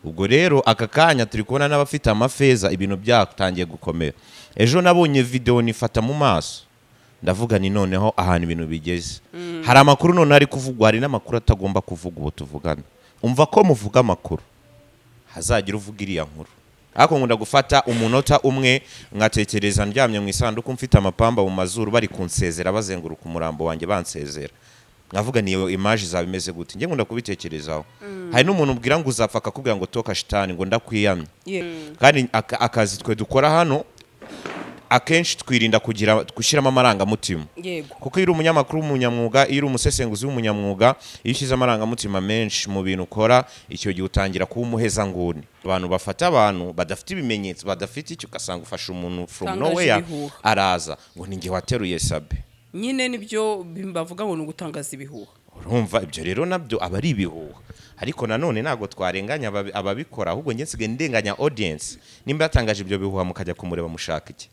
Ubwo rero aka kanya turi kubona n'abafite amafeza, ibintu byatangiye gukomera. Ejo nabonye video nifata mu maso, ndavuga ni noneho ahantu ibintu bigeze. Hari amakuru none ari kuvugwa, hari n'amakuru atagomba kuvugwa. Ubu tuvugana, umva ko muvuga amakuru, hazagira uvuga iriya nkuru. Ariko nkunda gufata umunota umwe nkatekereza ndyamye mu isanduku, mfite amapamba mu mazuru, bari kunsezera, bazenguruka umurambo wanjye bansezera, nkavuga niyo image izaba imeze gute? Njye nkunda kubitekerezaho. Hari n'umuntu ubwira ngo uzapfa, akakubwira ngo toka shitani, ngo ndakwiyamye. Kandi akazi twe dukora hano, akenshi twirinda kugira gushyiramo amarangamutima, kuko iyo uri umunyamakuru w'umunyamwuga, iyo uri umusesenguzi w'umunyamwuga, iyo ushyize amarangamutima menshi mu bintu ukora, icyo gihe utangira kuba umuhezanguni. Abantu bafata abantu badafite ibimenyetso, badafite icyo, ugasanga ufashe umuntu from Utangaje nowhere, ibihuha. araza ngo ni njye wateruye Sabe. Nyine nibyo bavuga ngo ni ugutangaza ibihuha. Urumva ibyo rero nabyo aba ari ibihuha, ariko nanone ntabwo twarenganya ababikora. Ahubwo njye nsigaye ndenganya audience. Nimba yatangaje ibyo bihuha mukajya kumureba, mushaka iki?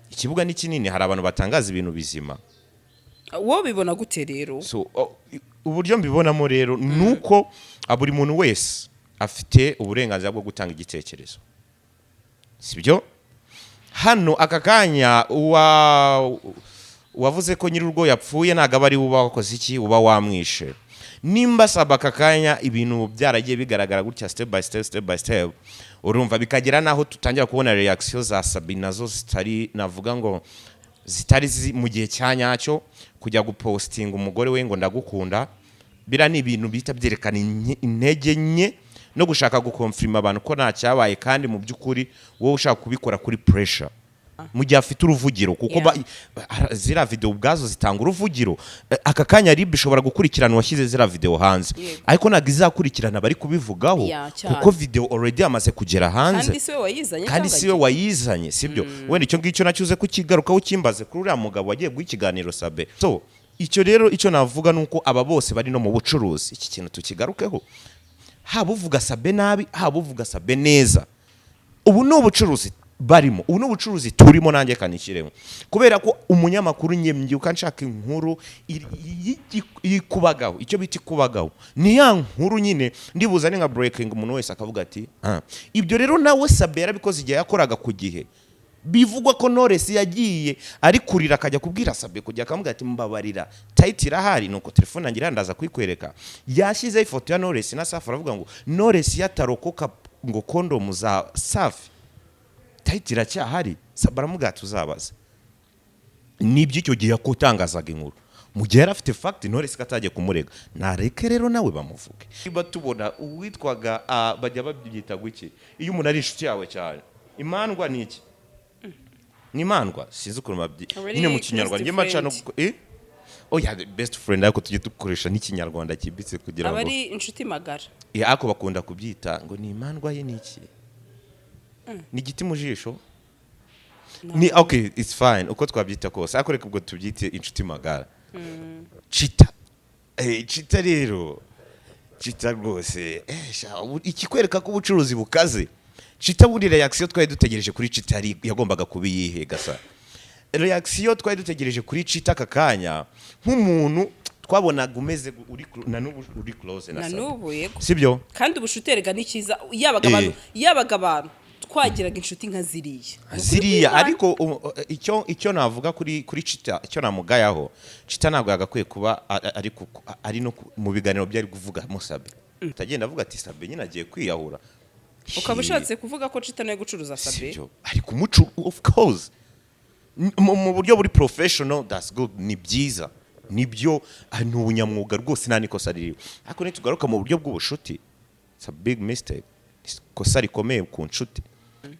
Ikibuga ni kinini, hari abantu batangaza ibintu bizima. Wowe bibona gute rero? So, uburyo mbibonamo rero ni uko buri muntu wese afite uburenganzira bwo gutanga igitekerezo, sibyo? Hano aka kanya uwavuze ko nyir'urugo yapfuye ntabwo aba ari we uba wakoze iki, uba wamwishe. Nimba saba aka kanya ibintu byaragiye bigaragara gutya, step by step, step by step, urumva bikagera n'aho tutangira kubona reaction za Sabi, nazo zitari, navuga ngo zitari mu gihe cya nyacyo, kujya gupostinga umugore we ngo ndagukunda, biriya ni ibintu bihita byerekana intege nke no gushaka gukonfirima abantu ko nta cyabaye, kandi mu by'ukuri wowe ushaka kubikora kuri pressure mu gihe afite uruvugiro, kuko ziriya video ubwazo zitanga uruvugiro. Aka kanya RIB ishobora gukurikirana uwashyize ziriya video hanze, ariko ntabwo izakurikirana bari kubivugaho, Yeah, cyane. kuko video already yamaze kugera hanze. Kandi si we wayizanye. Kandi cyangwa si we wayizanye, sibyo? Wenda icyo ngicyo nacyo uze kukigarukaho, ukimbaze kuri uriya mugabo wagiye guha ikiganiro Sabe. So icyo rero, icyo navuga ni uko aba bose bari no mu bucuruzi. Iki kintu tukigarukeho: haba uvuga Sabe nabi, haba uvuga Sabe neza, ubu ni ubucuruzi barimo, ubu ni ubucuruzi turimo. Nanjye kanishyiremo, kubera ko umunyamakuru njye mbyuka nshaka inkuru ikubagaho. Icyo bita ikubagaho ni ya nkuru nyine ndibuza ni nka breaking, umuntu wese akavuga ati ah. Ibyo rero nawe Sabe yarabikoze igihe yakoraga ku gihe. Bivugwa ko Knowless yagiye ari kurira, akajya kubwira Sabe, kujya akamubwira ati mbabarira, title irahari. Nuko telefone yanjye irandaza kuyikwereka, yashyizeho ifoto ya Knowless na Safi, aravuga ngo Knowless yatarokoka ngo kondomu za Safi, title iracyahari. Sabe aramubwira ati uzabaza nibyo. Icyo gihe yakutangazaga inkuru mu gihe yari afite fact Knowless ko atagiye kumurega. Nareke rero nawe bamuvuge. Niba tubona uwitwaga bajya babyita guki iyo umuntu ari inshuti yawe cyane? Imandwa ni iki? Ni imandwa, sinzi ukuntu babyi Aba ari nyine mu Kinyarwanda. best Njye mbaca no friend. eh? Oya, best friend, ariko tujye dukoresha n'Ikinyarwanda cyimbitse kugira Aba ngo ari inshuti magara. Ariko bakunda kubyita ngo ni imandwa ye. Ni iki? Ni igiti mu jisho, ni okay, it's fine uko twabyita kose, ariko reka ubwo tubyite inshuti magara. Chita, Chita rero, Chita rwose, sha, ikikwereka ko ubucuruzi bukaze. Chita, buri reaction twari dutegereje kuri Chita yari yagombaga kuba iyihe? Gasa reaction twari dutegereje kuri Chita aka kanya, nk'umuntu twabonaga umeze uri na n'ubu uri close na Na Sabe. n'ubu, yego. Sibyo? Kandi ubushuti erega ni cyiza. Yabaga abantu, yabaga abantu twagiraga inshuti nka ziriya. Ni ukuri Ziriya. kw'Imana. Ariko icyo navuga kuri Chita, icyo namugayaho, Chita ntabwo yagakwiye kuba ari no mu biganiro byari kuvuga musabe, utagenda avuga ati Sabe nyine agiye kwiyahura. Ukaba ushatse kuvuga ko Chita nawe gucuruza Sabe? Sibyo, ari kumucu, of course mu buryo buri professional, that's good, ni byiza, nibyo, ni ubunyamwuga rwose, nta n'ikosa ririho. Ariko nitugaruka mu buryo bw'ubushuti, it's a big mistake, ikosa rikomeye ku nshuti.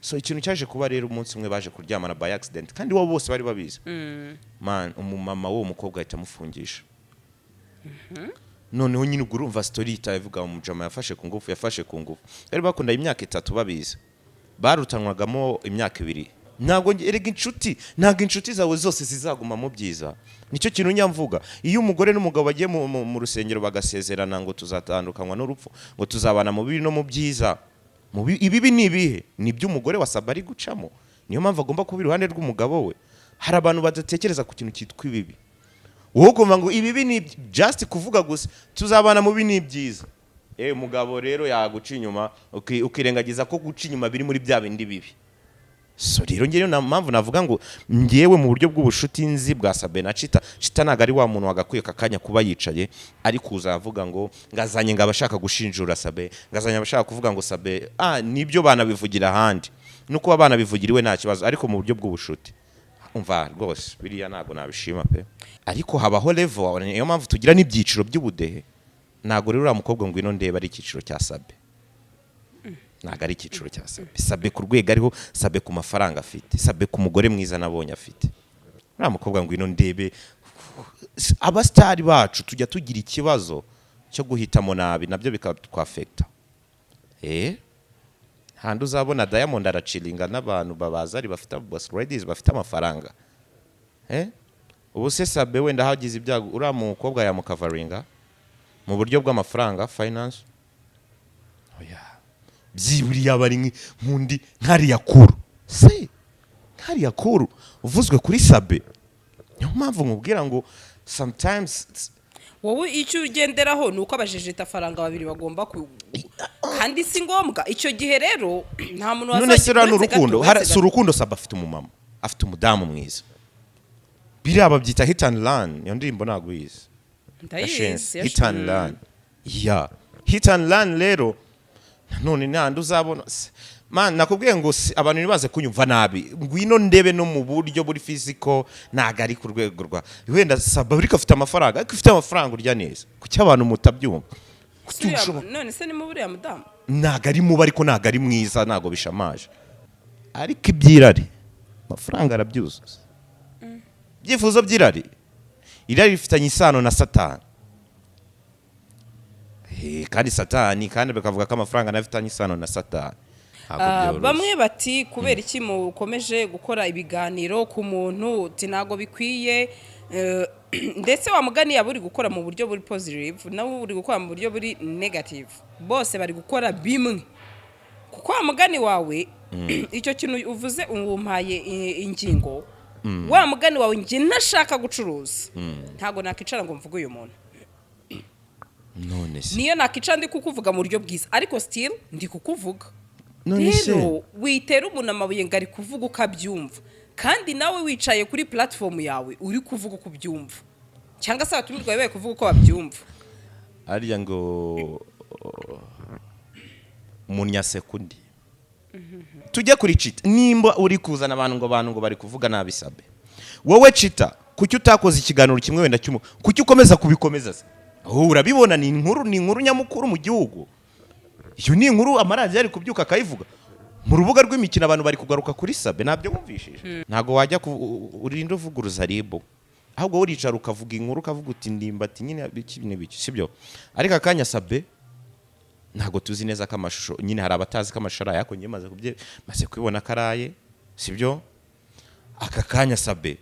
So ikintu cyaje kuba rero, umunsi umwe baje kuryamana by accident, kandi bo bose bari babizi. Man, umumama w'uwo mukobwa ahita amufungisha. Noneho nyine ubwo urumva story ihita ivuga umujama yafashe ku ngufu, yafashe ku ngufu. Bari bakundanye imyaka 3 babizi, barutanwagamo imyaka 2. Ntabwo erega inshuti, ntabwo inshuti zawe zose zizaguma mu byiza. Nicyo kintu nyamvuga: iyo umugore n'umugabo bagiye mu rusengero bagasezerana ngo tuzatandukanywa n'urupfu, ngo tuzabana mu bibi no mu byiza, ibibi ni ibihe? Ni ibyo umugore wa Saba ari gucamo. Niyo mpamvu agomba kuba iruhande rw'umugabo we. Hari abantu badatekereza ku kintu cyitwa ibibi. Wowe ukumva ngo ibibi ni just kuvuga gusa tuzabana mu bibi ni byiza. Umugabo rero yaguca inyuma, ukirengagiza ko guca inyuma biri muri bya bindi bibi. So rero ngewe nta mpamvu navuga ngo ngewe mu buryo bw'ubushuti nzi bwa Sabe na Chita, Chita ntabwo ari wa muntu wagakwiye aka kanya kuba yicaye ari kuza avuga ngo ngazanye ngo abashaka gushinjura Sabe, ngazanye abashaka kuvuga ngo Sabe, nibyo banabivugira ahandi, no kuba banabivugira iwe nta kibazo, ariko mu buryo bw'ubushuti umva rwose biriya ntabwo nabishima pe. Ariko habaho level, niyo mpamvu tugira n'ibyiciro by'ubudehe. Ntabwo rero uriya mukobwa Ngwino Ndeba ari icyiciro cya Sabe, ntabwo ari icyiciro cya Sabe. Sabe ku rwego ariho, Sabe ku mafaranga afite, Sabe ku mugore mwiza nabonye afite, uriya mukobwa Ngwino Ndebe, abasitari bacu tujya tugira ikibazo cyo guhitamo nabi, nabyo bikatwafekita. Handi uzabona Diamond araciringa n'abantu babazari bafite boss ladies bafite amafaranga. Ubu se Sabe wenda hagize ibyago, uriya mukobwa yamukavaringa mu buryo bw'amafaranga, finance? Oya, byibura yaba ari nk'undi nk'ariya kuru se, nk'ariya kuru uvuzwe kuri Sabe. Niyo mpamvu nkubwira ngo sometimes Wowe icyo ugenderaho ni uko abajejeta faranga babiri bagomba ku, kandi si ngombwa. Icyo gihe rero nta muntu None se ruriya ni uretse gato, urukundo? uretse Si gato. urukundo. Sabe afite umumama, afite umudamu mwiza. Biriya babyita hit and run. Iyo ndirimbo ntabwo uyizi? Ndayizi. Hit and run ya hit and run. Rero nanone nandi uzabona man, nakubwiye ngo abantu ntibaze kunyumva nabi. Ngwino Ndebe no mu buryo buri physical ntabwo ari ku rwego rwa wenda Saba, ariko afite amafaranga. Ariko ufite amafaranga urya neza, kuki abantu mutabyumva? Kuki None se ni mu buriya mudamu? Ntabwo ari mubi, ariko ntabwo ari mwiza, ntabwo bishamaje. Ariko iby'irari, amafaranga arabyuzuza. Ibyifuzo by'irari, irari rifitanye isano na Satani. Kandi Satani, kandi bakavuga ko amafaranga nayo afitanye isano na Satani. Ntabwo byoroshye. Bamwe bati kubera iki mukomeje gukora ibiganiro ku muntu, uti ntabwo bikwiye. Ndetse wa mugani yaba uri gukora mu buryo buri positive, nawe uri gukora mu buryo buri negative, bose bari gukora bimwe, kuko wa mugani wawe icyo kintu uvuze umpaye ingingo. Wa mugani wawe, njye ntashaka gucuruza, ntabwo nakwicara ngo mvuge uyu muntu. None se Niyo nakwicara ndi kukuvuga mu buryo bwiza, ariko still ndi kukuvuga. None se Rero witera umuntu amabuye ngo ari kuvuga uko abyumva, kandi nawe wicaye kuri platform yawe uri kuvuga uko ubyumva, cyangwa se abatumirwa bari kuvuga uko babyumva. Harya ngo umunyasekundi tujye kuri Cita. Nimba uri kuzana abantu ngo abantu ngo bari kuvuga nabi Sabe, wowe Cita kuki utakoze ikiganiro kimwe wenda cy'umu? Kuki ukomeza kubikomeza se? Oh, urabibona, ni inkuru, ni inkuru nyamukuru mu gihugu. Iyo ni inkuru amaradiyo ari kubyuka akayivuga. Mu rubuga rw'imikino abantu bari kugaruka kuri Sabe. Ntabyo wumvishije? Ntabwo wajya urinda uvuguruza RIB, ahubwo wowe uricara ukavuga inkuru, ukavuga uti ndimbati nyine biki n'ibiki, sibyo? Ariko akanya Sabe ntabwo tuzi neza ko amashusho nyine, hari abatazi ko amashusho araye, ariko njye maze kubibona ko araye, sibyo? Aka kanya Sabe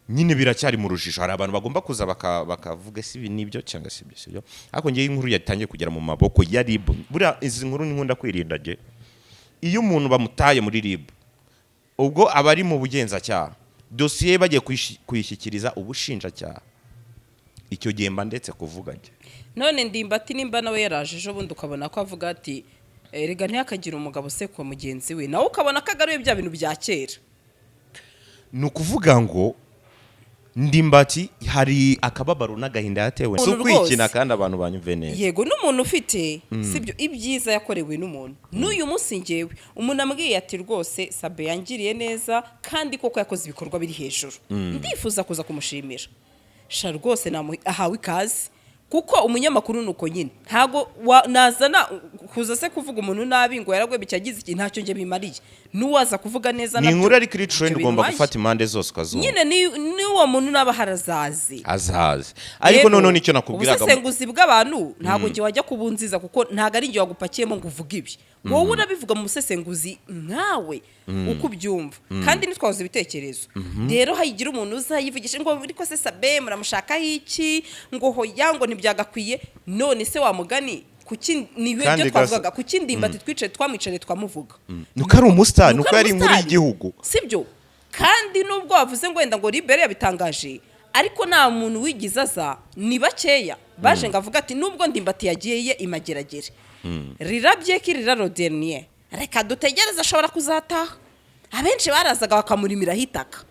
nyine biracyari mu rujijo. Hari abantu bagomba kuza bakavuga si ibi nibyo cyangwa si ibyo, sibyo? Ariko ngewe inkuru yatangiye kugera mu maboko ya RIB. Buriya izi nkuru nkunda kwirinda nge. Iyo umuntu bamutaye muri RIB, ubwo aba ari mu bugenzacyaha, dosiye bagiye kuyishyikiriza ubushinjacyaha, icyo gihe mba ndetse kuvuga njye. None Ndimbati nimba nawe yaraje ejo bundi, ukabona ko avuga ati erega ntihakagire umugabo usekwa mugenzi we, nawe ukabona ko agaruye bya bintu bya kera. Ni ukuvuga ngo Ndimbati hari akababaro n'agahinda yatewe, si Umuntu ukwikina. rwose. Kandi abantu banyumve neza. Yego, n'umuntu ufite sibyo ibyiza yakorewe n'umuntu. N'uyu munsi ngewe umuntu ambwiye ati rwose Sabe yangiriye neza, kandi koko yakoze ibikorwa biri hejuru, ndifuza kuza kumushimira, sha rwose ahawe ikaze, kuko umunyamakuru ni uko nyine. Ntabwo nazana kuza se kuvuga umuntu nabi ngo yaragwebye, yagize iki, ntacyo njye bimariye. N'uwaza kuvuga neza Ni nabyo inkuru ariko iri ntacyo trend, ugomba bintwaye. gufata impande zose ukazumva. Nyine ni uwo muntu naba harazazi. Azaze, ariko Rero, noneho nicyo nakubwiraga. Ubusesenguzi bw'abantu ntabwo njye wajya kubunziza, kuko ntabwo ari njye wagupakiyemo ngo uvuge ibi. Wowe urabivuga mu busesenguzi nkawe uko ubyumva, kandi ntitwabuze ibitekerezo. Rero hayigira umuntu uzayivugisha ngo ariko se Sabe muramushakaho iki, ngo hoya, ngo ntibyagakwiye. None se wa mugani, kuki ni Kandi ibyo twavugaga, kuki Ndimbati twicaye twamwicariye twamuvuga? Nuko ari umusitari, Nuko nuko ari yari inkuru umusitari. y'igihugu. Sibyo? Kandi nubwo wavuze ngo wenda ngo libere yabitangaje. Ariko nta muntu wigize aza, ni bakeya baje ngo avuga ati nubwo Ndimbati yagiye imageragere, rirabye ko irira rodeniye, reka dutegereze, ashobora kuzataha. Abenshi barazaga bakamurimiraho itaka.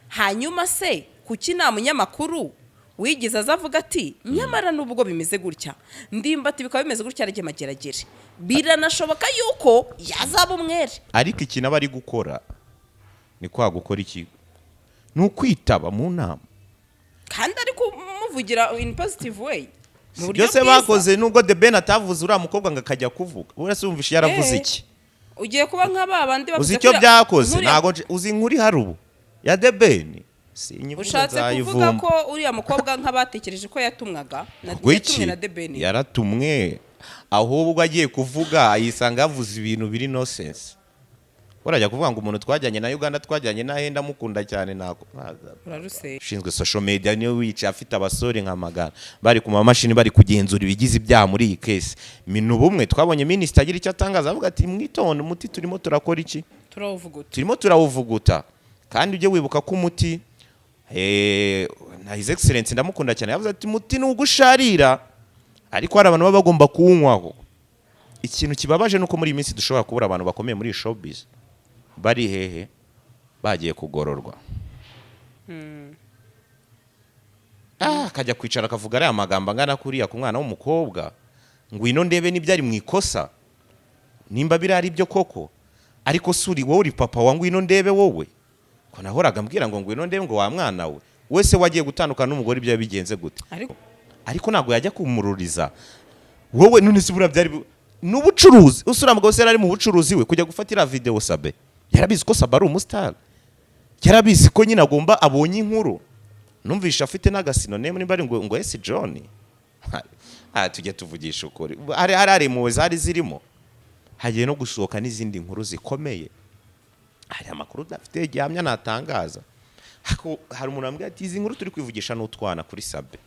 Hanyuma se kuki nta munyamakuru wigize aza avuga ati nyamara nubwo bimeze gutya, Ndimbati bikaba bimeze gutya, arajya mageragere, biranashoboka yuko yazaba umwere? Ariko ikintu aba ari gukora ni kwa gukora iki? Ni ukwitaba mu nama. Kandi ari kumuvugira in positive way, mu buryo byose bwiza. Bakoze nubwo The Ben atavuze, uriya mukobwa ngo akajya kuvuga, uretse wumvishe yaravuze iki? Ugiye kuba nka ba bandi bavuze Uzi icyo byakoze? Ntabwo uzi inkuru ihari ubu ya The Ben, sinyivuze. Ushatse kuvuga Nzayivumba. ko uriya mukobwa nk'abatekereje ko yatumwaga na Gwiki yatumwe na The Ben? Yaratumwe, ahubwo agiye kuvuga yisanga yavuze ibintu biri nonsense. Urajya kuvuga ngo umuntu twajyanye na Uganda, twajyanye na henda, mukunda cyane, ntabwo Uraruse. Ushinzwe social media niwe wicaye afite abasore nka magana bari ku mamashini, bari kugenzura ibigize ibyaha muri iyi case. Minubumwe twabonye minisitiri agira icyo atangaza, avuga ati mwitonde, umuti turimo turakora iki? Turawuvuguta. Turimo turawuvuguta. Kandi ujye wibuka ko umuti, na His Excellence ndamukunda cyane, yavuze ati umuti ni ugusharira, ariko hari abantu baba bagomba kuwunywaho. Ikintu kibabaje ni uko muri iyi minsi dushobora kubura abantu bakomeye muri iyi showbiz. Bari hehe? Bagiye kugororwa. Akajya kwicara akavuga ariya magambo angana kuriya ku mwana w'umukobwa, ngwino ndebe n'ibyari mu ikosa, nimba biriya ari byo koko. Ariko si uri wowe, uri papa wa ngwino ndebe. Wowe ko nahoraga mbwira ngo ngwino ndebe, ngo wa mwana we wese wagiye gutandukana n'umugore, ibyo yabigenze gute? Ariko Ariko ntabwo yajya kumururiza wowe. None se buriya byari n'ubucuruzi? Usura mugabo se yari ari mu bucuruzi we kujya gufatira video Sabe? Yarabizi ko Sabe ari umusitari, yarabizi ko nyine agomba abonye inkuru. Numvishe afite n'agasinonemu, nimba ari ngo esi John. Tujye tuvugisha ukuri, hari impuhwe zari zirimo. Hagiye no gusohoka n'izindi nkuru zikomeye. Hari amakuru udafite gihamya natangaza. Ariko hari umuntu wambwiye ati izi nkuru turi kwivugisha n'utwana kuri Sabe,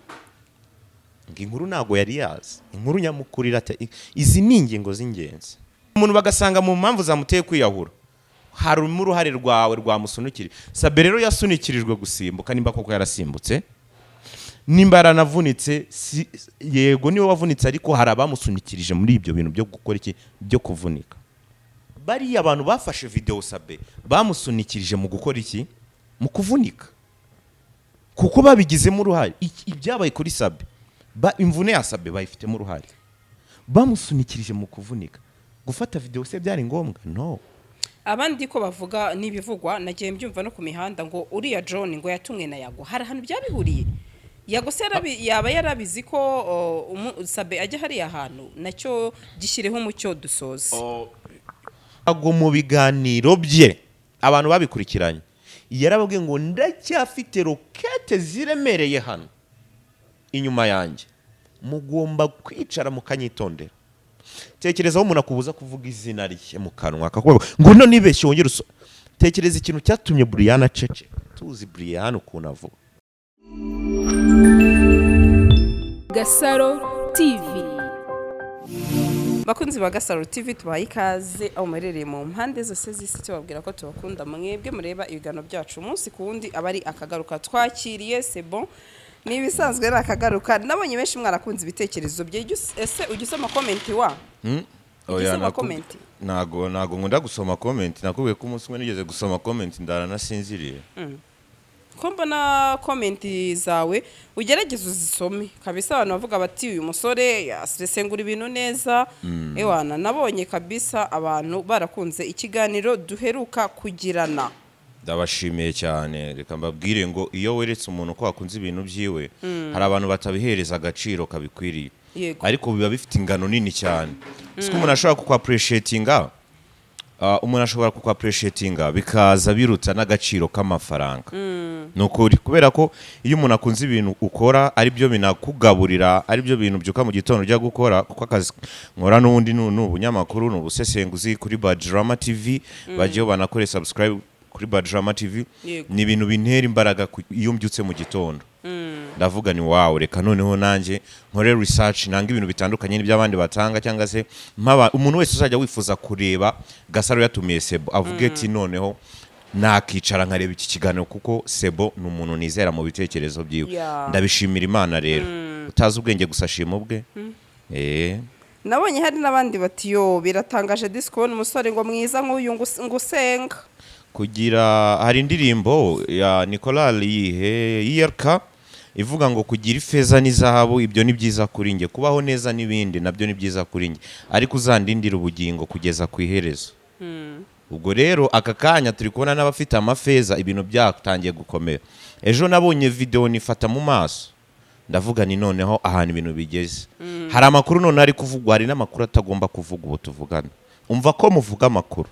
ngo inkuru ntabwo yari yazi inkuru nyamukuru irata. Izi ni ingingo z'ingenzi. Umuntu bagasanga mu mpamvu zamuteye kwiyahura harimo uruhare rwawe rwamusunikirije. Sabe rero yasunikirijwe gusimbuka, nimba koko yarasimbutse, nimba yaranavunitse, si, yego niwe wavunitse, ariko hari abamusunikirije muri ibyo bintu byo gukora iki, byo kuvunika. Bariya abantu bafashe video Sabe bamusunikirije mu gukora iki? Mu kuvunika, kuko babigizemo uruhare. Ibyabaye kuri Sabe, imvune ya Sabe bayifitemo uruhare, bamusunikirije mu kuvunika. Gufata video se byari ngombwa? No. Abandi ko bavuga n'ibivugwa, nagiye mbyumva no ku mihanda, ngo uriya John ngo yatumwe na Yago. Hari ahantu byabihuriye? Yago se yaba yarabizi ko Sabe ajya hariya hantu? Nacyo gishyireho umucyo dusoze. Yago mu biganiro bye, abantu babikurikiranye, yarababwiye ngo ndacyafite rokete ziremereye hano inyuma yanjye, mugomba kwicara mukanyitondera. Tekereza aho umuntu akubuza kuvuga izina rye mu kanwa, akakubwira ngo no nibeshye wongere uso. Tekereza ikintu cyatumye Brian aceceka. Tuzi Brian ukuntu avuga. Gasaro TV. Bakunzi ba Gasaro TV, tubaye ikaze aho muherereye mu mpande zose z'isi. Tubabwira ko tubakunda, mwebwe mureba ibiganiro byacu umunsi ku wundi. Aba ari akagaruka twakiriye Sebo, ni ibisanzwe, ari akagaruka. Nabonye benshi mwarakunze ibitekerezo bye. Ese ujya usoma comment wa? Ujya Oya, usoma comment? Ntago nkunda gusoma comment. Nakubwiye ko umunsi umwe nigeze gusoma comment ndara nasinziriye. Ko mbona comment zawe ugerageza uzisome kabisa, abantu bavuga bati uyu musore yasesengura ibintu neza. Ewana, nabonye kabisa abantu barakunze ikiganiro duheruka kugirana. Ndabashimiye cyane. Reka mbabwire ngo iyo weretse umuntu ko wakunze ibintu byiwe, hari abantu batabihereza agaciro kabikwiriye, ariko biba bifite ingano nini cyane. Siko umuntu ashobora kukwappreciatinga, umuntu ashobora kukwappreciatinga bikaza biruta n'agaciro k'amafaranga. Ni ukuri, kubera ko iyo umuntu akunze ibintu ukora, ari byo binakugaburira, ari byo bintu byuka mu gitondo ujya gukora, kuko akazi nkora n'ubundi ni ubunyamakuru, ni ubusesenguzi kuri Badrama TV. Bagiyeho banakore subscribe kuri Badrama TV. Ni ibintu bintera imbaraga iyo mbyutse mu gitondo ndavuga ni wawe, reka noneho nanjye nkore research, nanga ibintu bitandukanye n'iby'abandi batanga, cyangwa se umuntu wese uzajya wifuza kureba Gasaro yatumiye Sebo avuge ati noneho Nakicara nkareba iki kiganiro, kuko Sebo ni umuntu nizera mu bitekerezo byiwe. Ndabishimira Imana rero. Utazi ubwenge gusa ashima ubwe. Nabonye hari n'abandi bati: "Yo, biratangaje disi kubona umusore ngo mwiza nk'uyu ngo usenga." Kugira, hari indirimbo ya Nicolas yihe yiyerka ivuga ngo kugira ifeza n'izahabu, ibyo ni byiza kuri njye, kubaho neza n'ibindi nabyo ni byiza kuri njye, ariko uzandindira ubugingo kugeza ku iherezo. Ubwo rero aka kanya turi kubona n'abafite amafeza, ibintu byatangiye gukomera. Ejo nabonye video nifata mu maso, ndavuga ni noneho ahantu ibintu bigeze. Hari amakuru none ari kuvugwa, hari n'amakuru atagomba kuvugwa ubu tuvugana. Umva ko muvuga amakuru,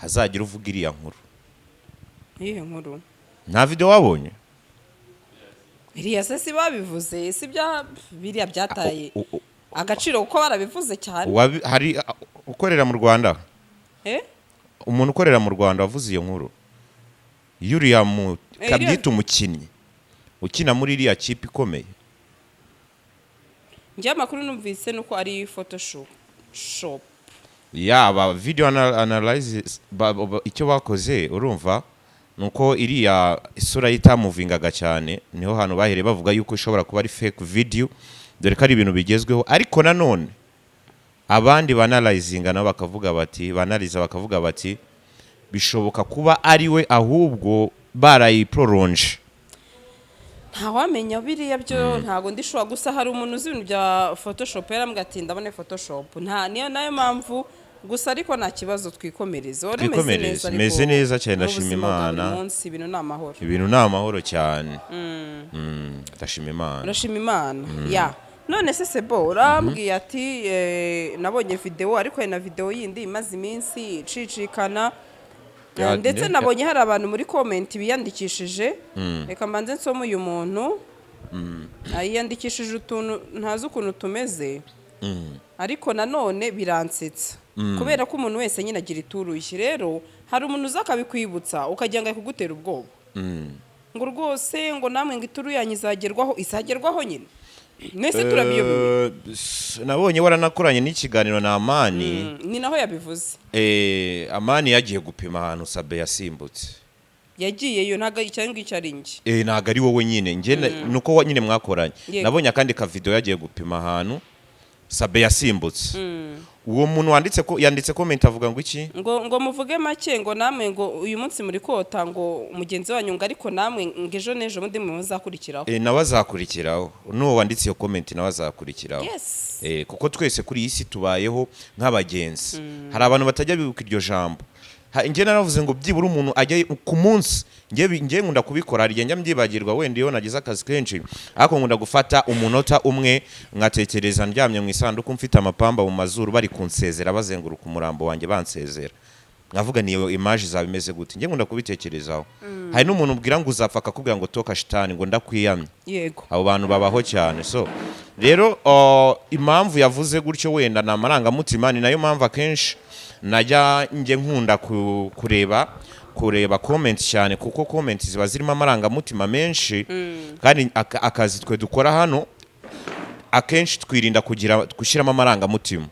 hazagira uvuga iriya nkuru. Iyihe nkuru? Nta video wabonye? Iriya se si babivuze? Si bya biriya byataye agaciro kuko barabivuze cyane. Hari ukorera mu Rwanda, Eh? umuntu ukorera mu Rwanda wavuze iyo nkuru yuriya mu kabyita umukinnyi ukina muri iriya kipe ikomeye. Njye amakuru numvise nuko ari Photoshop shop. Yaba video analysis, icyo bakoze, urumva, nuko iriya isura itamuvingaga cyane, niho hantu bahereye bavuga yuko ishobora kuba ari fake video, dore ko ari ibintu bigezweho. Ariko nanone abandi banalizinga nabo bakavuga bati, banaliza bakavuga bati bishoboka kuba ari we, ahubwo barayiproronje. Ntawamenya biriya byo, ntabwo ndishobora. Gusa hari umuntu uzi ibintu bya Photoshop yarambwira ati: "Ndabona Photoshop." Nta niyo nayo mpamvu gusa, ariko nta kibazo, twikomereze. Wari umeze Twikomereze. neza ariko? Meze neza cyane, mu ndashima buzima bwa buri Imana. munsi ibintu ni amahoro? Ibintu ni amahoro cyane. Ndashima Imana. Urashima Imana ya. None se Sebo, urambwiye ati nabonye video, ariko hari na video yindi imaze iminsi icicikana. Ndetse nabonye hari abantu muri comment biyandikishije. Reka mbanze nsome uyu muntu. Yiyandikishije utuntu ntazi ukuntu tumeze, ariko nanone biransetsa kubera ko umuntu wese nyine agira ituruye. Rero hari umuntu uza akabikwibutsa, ukagira ngo ari kugutera ubwoba, ngo rwose ngo namwe ngo ituru yanyu izagerwaho, izagerwaho nyine. Mwese turabiyobewe. Nabonye waranakoranye n'ikiganiro na Amani. Ni naho yabivuze. Amani yagiye gupima ahantu Sabe yasimbutse. Yagiyeyo, ntabwo icyo ngicyo ari njye. Ntabwo ari wowe nyine, njye nuko nyine mwakoranye. Nabonye akandi kavideo yagiye gupima ahantu Sabe yasimbutse. Uwo muntu wanditse ko yanditse comment avuga ngo iki? Ngo muvuge make, ngo namwe ngo uyu munsi muri kota ngo mugenzi wanyu, ngo ariko namwe ngo ejo n'ejo bundi muzakurikiraho. Nawe azakurikiraho, n'uwo wanditse iyo comment nawe azakurikiraho. Kuko twese kuri iyi si tubayeho nk'abagenzi. Hari abantu batajya bibuka iryo jambo. Njye naravuze ngo byibura umuntu ajya ku munsi, njye nkunda kubikora, hari igihe njya mbyibagirwa wenda iyo nagize akazi kenshi, ariko nkunda gufata umunota umwe nkatekereza ndyamye mu isanduku, mfite amapamba mu mazuru, bari kunsezera, bazenguruka umurambo wanjye bansezera, nkavuga niyo image izaba imeze gute. Njye nkunda kubitekerezaho. Hari n'umuntu ubwira ngo uzapfa, akakubwira ngo toka shitani, ngo ndakwiyamye. Abo bantu babaho cyane. So rero impamvu yavuze gutyo wenda ni amarangamutima. Ni nayo mpamvu akenshi najya njye nkunda kureba comment cyane, kuko comment ziba zirimo amarangamutima menshi. Kandi akazi twe dukora hano akenshi twirinda kugira gushyiramo amarangamutima,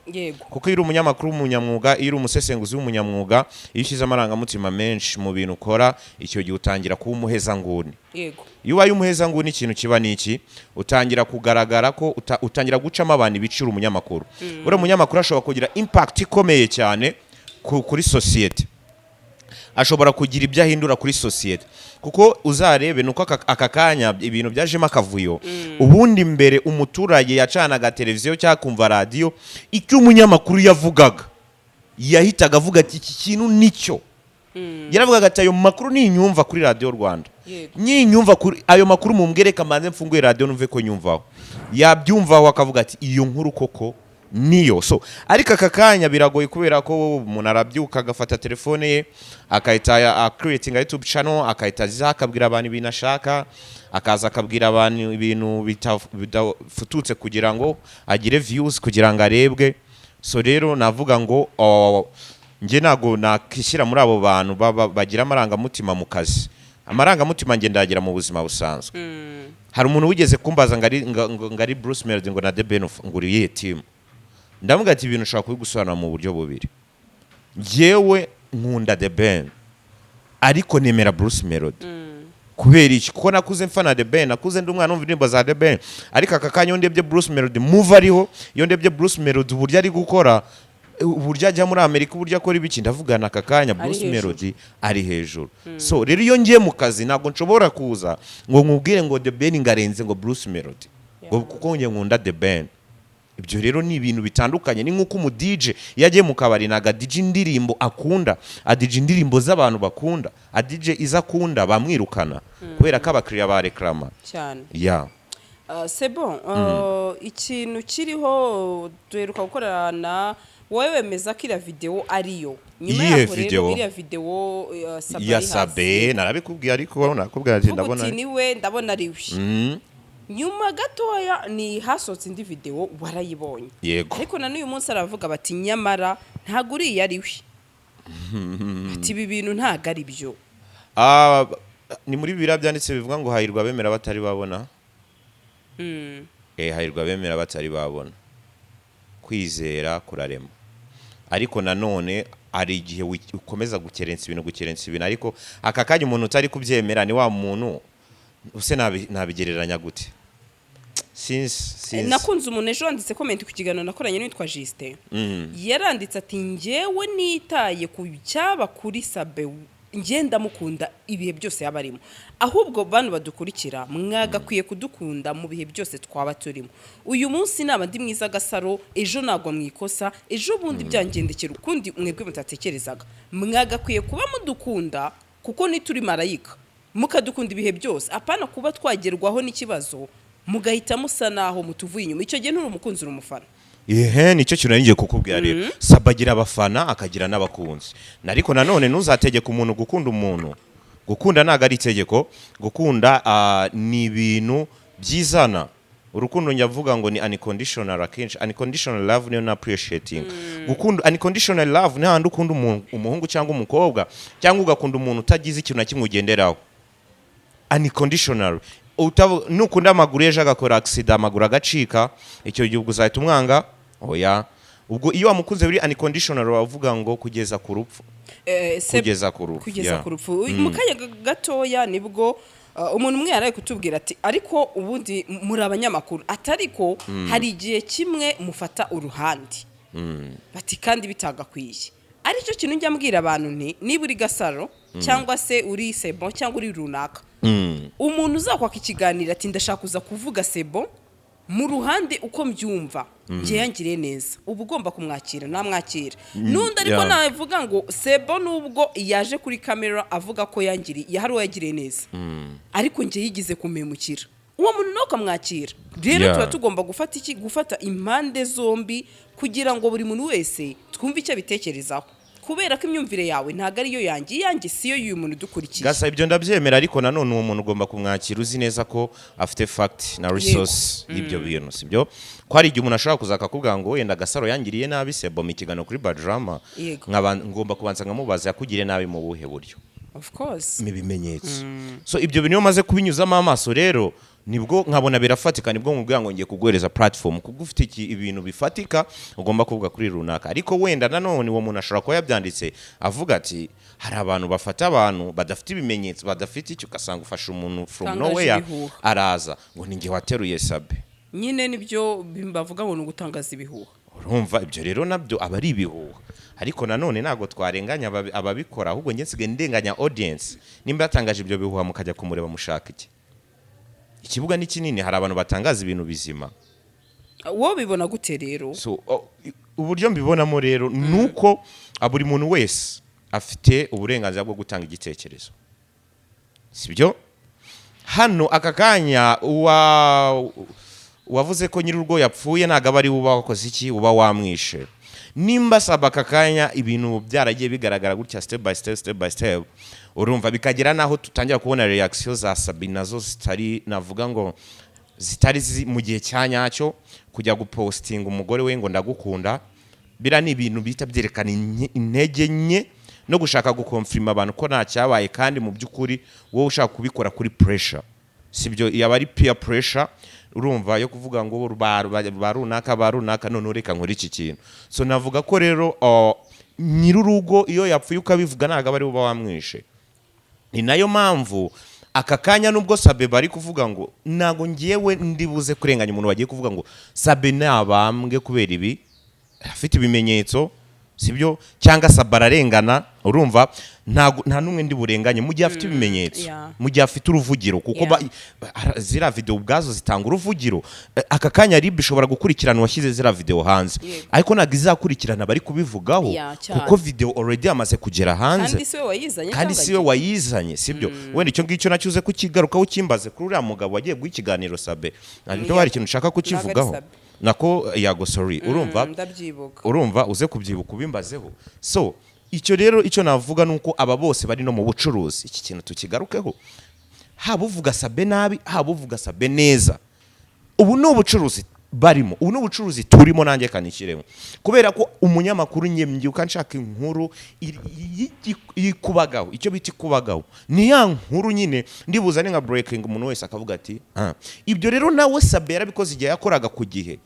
kuko iyo uri umunyamakuru w'umunyamwuga, iyo uri umusesenguzi w'umunyamwuga, iyo ushyize amarangamutima menshi mu bintu ukora, icyo gihe utangira kuba umuhezanguni. Iyo ubaye umuhezanguni, ikintu kiba ni iki? Utangira kugaragara ko utangira gucamo abantu ibiciro. Umunyamakuru, uriya munyamakuru ashobora kugira impact ikomeye cyane kuri sosiyete, ashobora kugira ibyo ahindura kuri sosiyete. Kuko uzarebe nuko aka kanya ibintu byajemo akavuyo. Ubundi mbere umuturage yacanaga televiziyo cyangwa kumva radiyo, icyo umunyamakuru yavugaga yahitaga avuga ati: "Iki kintu nicyo." Yaravugaga ati: "Ayo makuru ninyumva kuri Radiyo Rwanda, ninyumva kuri ayo makuru, mumbwire kamanze mfunguye radiyo numve ko nyumvaho." Yabyumvaho akavuga ati: "Iyo nkuru koko niyo." So ariko aka kanya biragoye, kubera ko umuntu arabyuka agafata telefone ye, akahita creating YouTube channel, akahita aza akabwira abantu ibintu ashaka, akaza akabwira abantu ibintu bidafututse kugira ngo agire views, kugira ngo arebwe. So rero navuga ngo njye ntabwo nakishyira muri abo bantu bagira amarangamutima mu kazi. Amarangamutima njye ndayagira mu buzima busanzwe. Hari umuntu wigeze kumbaza ngo ari Bruce Melody ngo na The Ben, ngo uri iyihe team? Ndavuga ati ibintu ushobora kubigusobanura mu buryo bubiri. Njyewe nkunda The Ben. Ariko nemera Bruce Melody. Kubera iki? Kuko nakuze mfana The Ben, nakuze ndi umwana numva indirimbo za The Ben. Ariko aka kanya iyo ndebye Bruce Melody move ariho, iyo ndebye Bruce Melody uburyo ari gukora, uburyo ajya muri Amerika, uburyo akora ibiki, ndavugana aka kanya Bruce hejuru. Melody ari hejuru. So rero iyo ngiye mu kazi, ntabwo nshobora kuza ngo nkubwire ngo The Ben ngarenze ngo Bruce Melody ngo kuko njye nkunda The Ben. Ibyo rero ni ibintu bitandukanye. Ni nk'uko umu DJ iyo agiye mu kabari, ntabwo adija indirimbo akunda, adija indirimbo z'abantu bakunda. Adije izo akunda bamwirukana kubera ko abakiriya barekarama. Cyane. Ya. C'est bon. Ikintu kiriho, duheruka gukorana, wowe wemeza ko iriya videwo ariyo nyuma Iyihe yaho rero video? Iriya videwo Sabe Ya ari hasi. Sabe narabikubwiye, ariko nakubwiye ati Vuga ndabona uti niwe, ndabona ari we. Nyuma gatoya ni hasohotse indi videwo, warayibonye? Yego. Ariko na n'uyu munsi aravuga bati nyamara ntabwo uriya ari we, ati ibi bintu ntabwo ari byo. Ah, ni muri Bibiliya byanditse bivuga ngo hahirwa abemera batari babona. Hahirwa abemera batari babona. Kwizera kurarema, ariko nanone hari igihe ukomeza gukerensa ibintu, gukerensa ibintu. Ariko aka kanya umuntu utari kubyemera ni wa muntu use nabigereranya gute? Sinzi, sinzi. Nakunze umuntu ejo wanditse comment ku kiganiro nakoranye n'uwitwa Justin. Yaranditse ati njyewe nitaye ku cyaba kuri Sabe, njye ndamukunda ibihe byose yaba arimo. Ahubwo bantu badukurikira, mwagakwiye kudukunda mu bihe byose twaba turimo. Uyu munsi naba ndi mwiza Gasaro, ejo nagwa mu ikosa, ejo bundi byangendekera ukundi mwebwe mutatekerezaga. Mwagakwiye kuba mudukunda kuko ntituri marayika, mukadukunda ibihe byose, apana kuba twagerwaho n'ikibazo mugahita musa naho mutuvuye inyuma. Icyo gihe nturi umukunzi, uri umufana. Ihe, nicyo kintu nari ngiye kukubwira rero. Saba agira abafana, akagira n'abakunzi. Ariko nanone ntuzategeke umuntu gukunda umuntu. Gukunda ntabwo ari itegeko. Gukunda ni ibintu byizana. Urukundo njya mvuga ngo ni unconditional. Akenshi unconditional love niyo na appreciating. Gukunda unconditional love ni hahandi ukunda umuhungu cyangwa umukobwa, cyangwa ugakunda umuntu utagize ikintu na kimwe ugenderaho, unconditional. Nukunda amaguru, ejo agakora accident amaguru agacika, icyo gihe ubwo uzahita umwanga? Oya. Ubwo iyo wamukunze biri unconditional, wavuga ngo kugeza ku rupfu. Kugeza ku rupfu. Kugeza ku rupfu. Mu kanya gatoya nibwo umuntu umwe yaraye kutubwira ati ariko ubundi muri abanyamakuru, atariko hari igihe kimwe mufata uruhande, bati kandi bitagakwiye. Aricyo kintu njya mbwira abantu nti niba uri Gasaro cyangwa se uri Sebo cyangwa uri runaka, umuntu uzakwaka ikiganiro ati ndashaka kuza kuvuga Sebo mu ruhande uko mbyumva, njye yangiriye neza, uba ugomba kumwakira, namwakira. N'undi ariko navuga ngo Sebo nubwo yaje kuri kamera avuga ko yangiriye, hari uwo yagiriye neza, ariko njye yigize kumemukira, uwo muntu nawe ukamwakira. Rero tuba tugomba gufata iki? Gufata impande zombi kugira ngo buri muntu wese twumve icyo abitekerezaho, kubera ko imyumvire yawe ntabwo ariyo yanjye, iyanjye siyo y'uyu muntu udukurikiye. Gasa, ibyo ndabyemera, ariko nanone uwo muntu ugomba kumwakira uzi neza ko afite fact na resource y'ibyo bintu. Sibyo ko hari igihe umuntu ashobora kuza akakubwira ngo wenda Gasaro yangiriye nabi, Sebo mu ikiganiro kuri Badrama, ngomba kubanza nkamubaza yakugiriye nabi mu buhe buryo? Of course. Mu bimenyetso. So ibyo bintu iyo maze kubinyuzamo amaso rero, nibwo nkabona birafatika, nibwo mubwira ngo ngiye kuguhereza platform kuko ufite ibintu bifatika ugomba kuvuga kuri runaka. Ariko wenda nanone uwo muntu ashobora kuba yabyanditse avuga ati hari abantu bafata abantu badafite ibimenyetso, badafite icyo, ugasanga ufashe umuntu from Utangaje nowhere, ibihuha. araza ngo ni njye wateruye Sabe. Nyine nibyo bavuga ngo ni ugutangaza ibihuha. Urumva ibyo rero nabyo aba ari ibihuha. Ariko nanone ntabwo twarenganya ababikora, ahubwo njye nsigaye ndenganya audience. Nimba yatangaje ibyo bihuha mukajya kumureba mushaka iki? Ikibuga ni kinini, hari abantu batangaza ibintu bizima. Wowe bibona gute rero? So uburyo mbibonamo rero ni uko buri muntu wese afite uburenganzira bwo gutanga igitekerezo, sibyo? Hano aka kanya uwa wavuze ko nyir'urugo yapfuye ntabwo aba ari we uba wakoze iki, uba wamwishe. Nimba saba aka kanya ibintu byaragiye bigaragara gutya, step by step, step by step, urumva bikagera n'aho tutangira kubona reaction za Sabi nazo zitari, navuga ngo zitari mu gihe cya nyacyo, kujya gupostinga umugore we ngo ndagukunda, biriya ni ibintu bihita byerekana intege nke no gushaka gukonfirima abantu ko nta cyabaye, kandi mu by'ukuri wowe ushaka kubikora kuri pressure. Sibyo? Yaba ari peer pressure, urumva, yo kuvuga ngo ba runaka, ba runaka, none reka nkore iki kintu. So navuga ko rero nyir'urugo iyo yapfuye ukabivuga ntabwo aba ari uba wamwishe. Ni nayo mpamvu aka kanya, nubwo Sabe bari kuvuga ngo ntago ngewe ndibuze kurenganya umuntu bagiye kuvuga ngo Sabe nabambwe kubera ibi, afite ibimenyetso, sibyo? Cyangwa Sabe ararengana. Urumva, ntago nta n'umwe ndi burenganye mu gihe afite ibimenyetso, mu gihe afite uruvugiro, kuko ziriya video ubwazo zitanga uruvugiro. Aka kanya RIB ishobora gukurikirana uwashyize ziriya video hanze, ariko ntabwo izakurikirana bari kubivugaho, Yeah, cyane. kuko video already yamaze kugera hanze. Kandi si we wayizanye. Kandi cyangwa si we wayizanye, sibyo? Wenda icyo ngicyo nacyo uze kukigarukaho, ukimbaze kuri uriya mugabo wagiye guha ikiganiro Sabe. Ntabwo hari ikintu ushaka kukivugaho. Sabe. Nako Yago, sorry. Urumva? Ndabyibuka. Urumva, uze kubyibuka ubimbazeho. So icyo rero, icyo navuga ni uko aba bose bari no mu bucuruzi. Iki kintu tukigarukeho: haba uvuga Sabe nabi, haba uvuga Sabe neza, ubu ni ubucuruzi barimo, ubu ni ubucuruzi turimo. Nanjye kanishyiremo, kubera ko umunyamakuru njye mbyuka nshaka inkuru ikubagaho. Icyo bita ikubagaho ni ya nkuru nyine ndibuzane nka breaking, umuntu wese akavuga ati: "Ah." Ibyo rero nawe Sabe yarabikoze igihe yakoraga ku gihe.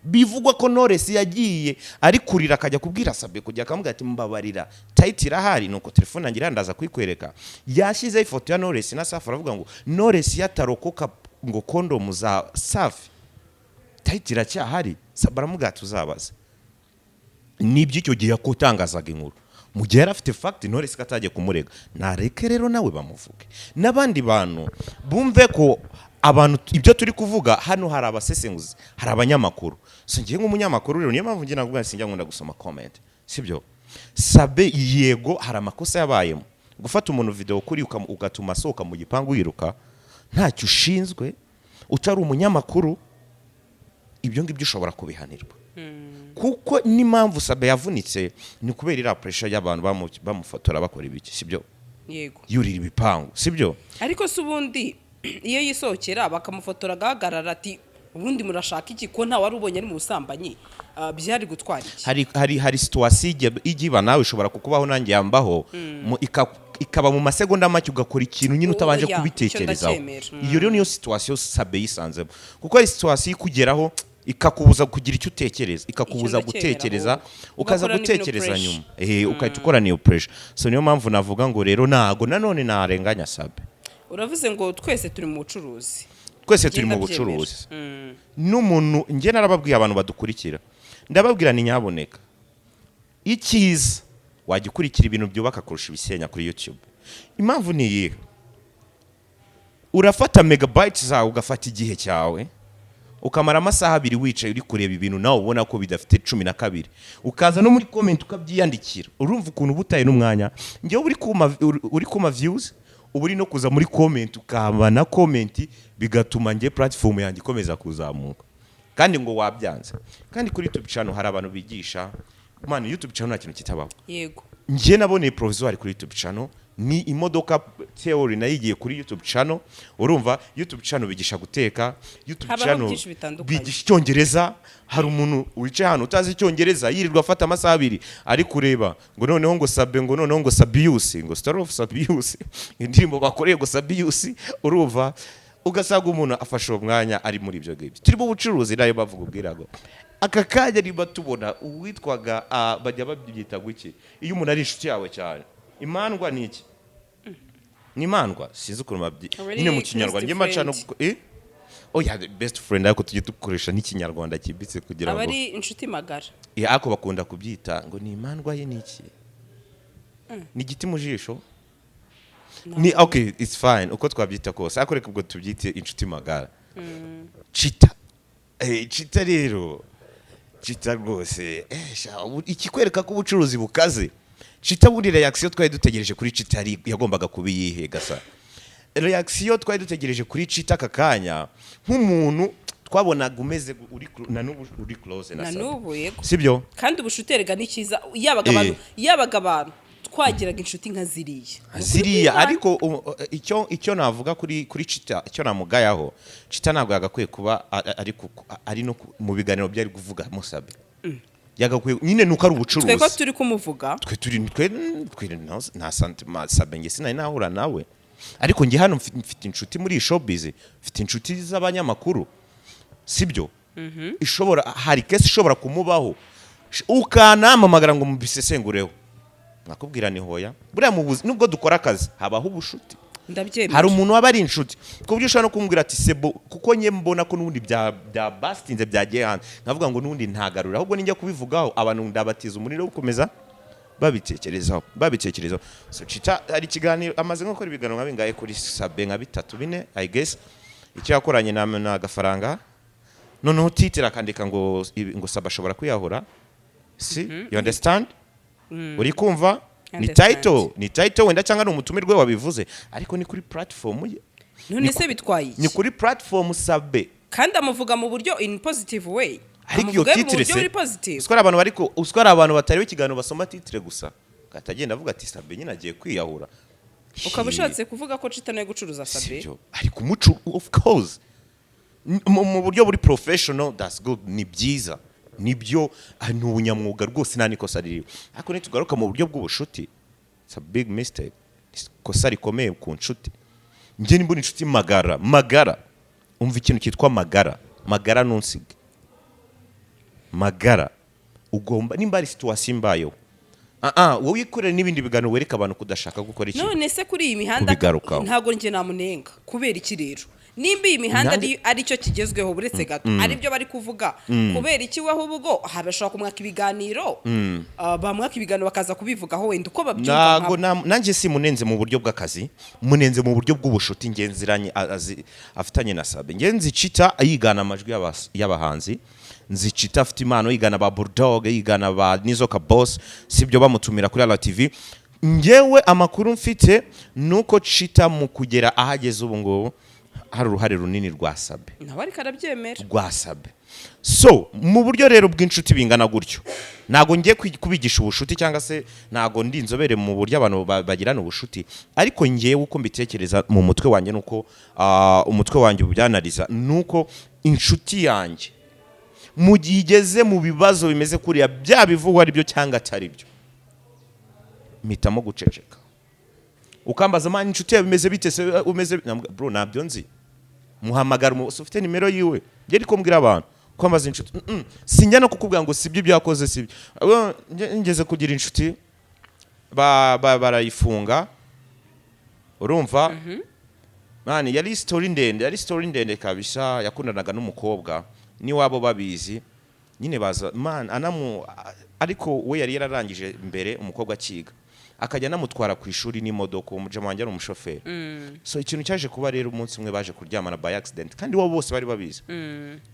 Bivugwa ko Knowless yagiye ari kurira, akajya kubwira Sabe, kujya akamubwira ati: "Mbabarira, title irahari." Nuko telefone yanjye irandaza kuyikwereka, yashyizeho ifoto ya Knowless na Safi, aravuga ngo Knowless yatarokoka ngo kondomu za Safi, title iracyahari. Sabe aramubwira ati: "Uzabaza." Nibyo, icyo gihe yakutangazaga inkuru mu gihe yari afite fact. Knowless ko atagiye kumurega, nareke rero nawe bamuvuge n'abandi bantu bumve ko abantu ibyo turi kuvuga hano, hari abasesenguzi, hari abanyamakuru. So ngiye nk'umunyamakuru rero, niyo mpamvu ngiye navuga sinjya nkunda gusoma comment, sibyo? Sabe, yego, hari amakosa yabayemo. Gufata umuntu video kuri ugatuma asohoka mu gipangu yiruka, ntacyo ushinzwe, utari umunyamakuru, ibyo ngibyo ushobora kubihanirwa, kuko n'impamvu Sabe yavunitse ni kubera iriya pressure y'abantu bamufotora bakora ibiki, sibyo? Yego. Yurira ibipangu, sibyo? Ariko se ubundi iyo yisohokera bakamufotora agahagarara ati: "Ubundi murashaka iki?" Ko nta wari ubonye ari mu busambanyi, byari gutwara iki? Hari situation ijya iba, nawe ishobora kukubaho, nanjye yambaho, ikaba mu masegonda make, ugakora ikintu nyine utabanje Oya, kubitekerezaho. icyo ndacyemera. Iyo rero niyo situation Sabe yisanzemo, kuko hari situation ikugeraho ikakubuza kugira icyo utekereza, ikakubuza Icyo ndacyemera gutekereza, ahubwo. ukaza Ugakora n'ibintu gutekereza pressure. nyuma, ugahita ukora niyo pressure. So niyo mpamvu navuga ngo rero ntago nanone narenganya Sabe. Uravuze ngo twese turi mu bucuruzi. Twese turi mu Ngenda byemera. bucuruzi. N'umuntu njye narababwiye, abantu badukurikira ndababwira ni nyaboneka, icyiza wajya ukurikira ibintu byubaka kurusha ibisenya kuri YouTube. Impamvu ni iyihe? Urafata megabytes zawe, ugafata igihe cyawe, ukamara amasaha 2 wicaye uri kureba ibintu nawe ubona ko bidafite 12, ukaza no muri comment ukabyiyandikira. Urumva ukuntu uba utaye n'umwanya? Njyewe uri kuma views, uba uri no kuza muri comment ukaba na comment, bigatuma njye platform yanjye ikomeza kuzamuka. Kandi ngo wabyanze. Kandi kuri YouTube channel hari abantu bigisha. Man, YouTube channel nta kintu kitabaho. Njye naboneye provisoire kuri YouTube channel, ni imodoka theory nayigiye kuri YouTube channel. Urumva, YouTube channel bigisha guteka, YouTube Habaho channel byinshi bitandukanye. bigisha icyongereza. Hari umuntu wicaye hano utazi icyongereza, yirirwa afata amasaha 2 ari kureba ngo noneho ngo Sabe, ngo noneho ngo Sabiyusi, ngo Star of Sabiyusi, indirimbo bakoreye ngo Sabiyusi. Urumva, ugasanga umuntu afashe uwo mwanya ari muri ibyo ngibyo. Turi mu bucuruzi, nayo bavuga ubwirago. Aka kanya niba tubona uwitwaga, bajya babyita guki iyo umuntu ari inshuti yawe cyane? Imandwa ni iki? Ni imandwa, sinzi ukuntu babyi Aba ari nyine mu Kinyarwanda. close Njye maca no friend. Oya, best friend, ariko tujye dukoresha n'ikinyarwanda cyimbitse kugira Aba ngo ari inshuti magara. Ariko bakunda kubyita ngo ni imandwa ye. Ni iki? Ni igiti mu jisho? Ni okay, it's fine uko twabyita kose, ariko reka ubwo tubyite inshuti magara. Chita, Chita rero, Chita rwose, sha, ikikwereka ko ubucuruzi bukaze. Chita buri reaction twari dutegereje kuri Chita yari yagombaga kuba iyihe gasa? Reaction twari dutegereje kuri Chita aka kanya, nk'umuntu twabonaga umeze uri na n'ubu uri close na Na Sabe. n'ubu, yego. Sibyo? Kandi ubucuti erega ni cyiza. Yabaga abantu, yabaga abantu twagiraga inshuti nka ziriya. Ziriya. Ariko icyo navuga kuri Chita, icyo namugayaho, Chita ntabwo yagakwiye kuba ari no mu biganiro byari kuvuga Musabe. Yagakwiye nyine nuko ari Twe ko ubucuruzi. turi kumuvuga. Twe turi twe nta sentiment. Sabe njye sinari nahura nawe, ariko njye hano mfite inshuti muri iyi showbiz, mfite inshuti z'abanyamakuru, sibyo? Ishobora, hari case ishobora kumubaho, ukanampamagara ngo mubisesengureho. Nkakubwira ni hoya. Buriya mu buzima, nubwo dukora akazi, habaho ubushuti. Ndabyemera. Hari umuntu waba ari inshuti ku buryo ushobora no kumubwira ati sebo, kuko nye mbona ko n'ubundi bya basitinze, byagiye hanze, nkavuga ngo n'ubundi ntagarura, ahubwo ninjya kubivugaho abantu ndabatiza umuriro wo gukomeza babitekerezaho. So Chita hari ikiganiro amaze nko gukora, ibiganiro nka bingahe kuri Sabe? Nka bitatu, bine, I guess. Icyo yakoranye na Gafaranga, noneho titre akandika ngo Sabe ashobora kwiyahura. Si you understand? Uri kumva ni Understand. title, ni title wenda, cyangwa ni umutumirwe wabivuze, ariko ni kuri platform ye. None se bitwaye iki? Ni kuri platform Sabe. Kandi amuvuga mu buryo in positive way. Ariko iyo Amuvuga mu titre buryo se buri positive. usiko ari abantu bariko, usiko ari abantu batareba ikiganiro, basoma titre gusa, agahita avuga ati Sabe nyine agiye kwiyahura. Ukaba ushatse kuvuga ko Chita nawe gucuruza Sabe? Sibyo, ariko umuco, of course, mu buryo buri professional, that's good, ni byiza, nibyo, ni ubunyamwuga rwose, nta nikosa ririho. Ariko nitugaruka mu buryo bw'ubushuti, it's a big mistake, ikosa rikomeye ku nshuti. Njye nimbona inshuti magara magara, umva ikintu cyitwa magara magara, ntunsige magara. Ugomba, nimba ari situation imbayeho, wowe ikorere n'ibindi biganiro wereka abantu kudashaka gukora ikintu. None se kuri iyi mihanda Kubigarukaho. ntabwo njye namunenga. Kubera iki rero? Nimba iyi mihanda ari cyo kigezweho, buretse gato, aribyo bari kuvuga, kubera iki we ahubwo bashobora kumwaka ibiganiro, bamwaka ibiganiro bakaza kubivugaho wenda uko babyumva Ntago nanjye si munenze mu buryo bw'akazi, munenze mu buryo bw'ubushuti ngenziranye afitanye na Sabe. Ngenzi Chita yigana amajwi y'abahanzi, nzi Chita afite impano, yigana ba Bulldog, yigana ba Nizoka Boss, sibyo? Bamutumira kuri RTV. Ngewe amakuru mfite nuko Chita mu kugera ahageze ubu ngubu hari uruhare runini rwa Sabe. Nawe ariko arabyemera. Rwa Sabe. So mu buryo rero bw'inshuti bingana gutyo, ntabwo ngiye kubigisha ubushuti, cyangwa se ntabwo ndi inzobere mu buryo abantu bagirana ubushuti, ariko ngewe uko mbitekereza mu mutwe wanjye, nuko umutwe wanjye ubyanariza, nuko inshuti yanjye mu gihe igeze mu bibazo bimeze kuriya, bya bivugwa ari byo cyangwa atari byo, mpitamo guceceka. Ukambaza: "Man, inshuti yawe bimeze bite se? Umeze bite?" Namubwira: "Bro, ntabyo nzi, muhamagara ufite nimero yiwe." Njye ariko mbwira abantu kwambaza inshuti, sinjya no kukubwira ngo sibyo, ibyo yakoze sibyo. Ngeze kugira inshuti barayifunga, urumva man, yari story ndende, yari story ndende kabisa. Yakundanaga n'umukobwa n'iwabo babizi nyine, baza man anamu, ariko we yari yararangije mbere, umukobwa akiga, akajya anamutwara ku ishuri n'imodoka. Uwo mujama wanjye ari umushoferi. So ikintu cyaje kuba rero, umunsi umwe baje kuryamana by accident, kandi bo bose bari babizi.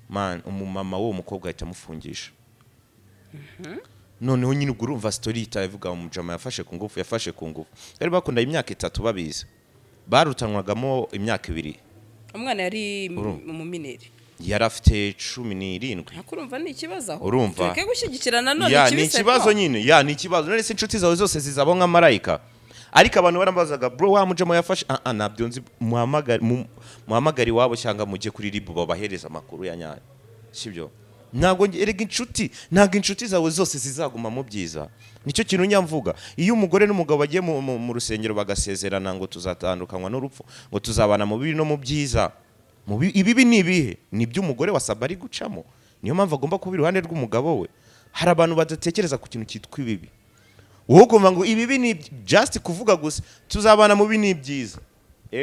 Man, umumama w'uwo mukobwa ahita amufungisha. Noneho nyine ubwo urumva story ihita ivuga umujama yafashe ku ngufu, yafashe ku ngufu. Bari bakundanye imyaka 3 babizi, barutanwagamo imyaka 2. Umwana yari mu mineur? Yari afite 17. Ariko urumva ni ikibazo aho. Urumva? Tureke gushyigikirana none. Ya, ni Ikibise ikibazo ko. nyine, ya, ni ikibazo. None se inshuti zawe zose zizaba nka marayika? Ariko abantu barambazaga: "Bro, wa mujama yafashe?" Ah ah, ntabyo nzi, muhamagare, muhamagare iwabo cyangwa mujye kuri RIB babahereza amakuru ya nyayo, sibyo? Ntabwo erega inshuti, ntabwo inshuti zawe zose zizaguma mu byiza. Nicyo kintu njya mvuga: iyo umugore n'umugabo bagiye mu rusengero bagasezerana ngo tuzatandukanywa n'urupfu, ngo tuzabana mu bibi no mu byiza, ibibi ni ibihe? Ni ibyo umugore wa Saba ari gucamo, niyo mpamvu agomba kuba iruhande rw'umugabo we. Hari abantu badatekereza ku kintu cyitwa ibibi. Wowe ukumva ngo ibibi ni just kuvuga gusa tuzabana mu bibi ni byiza.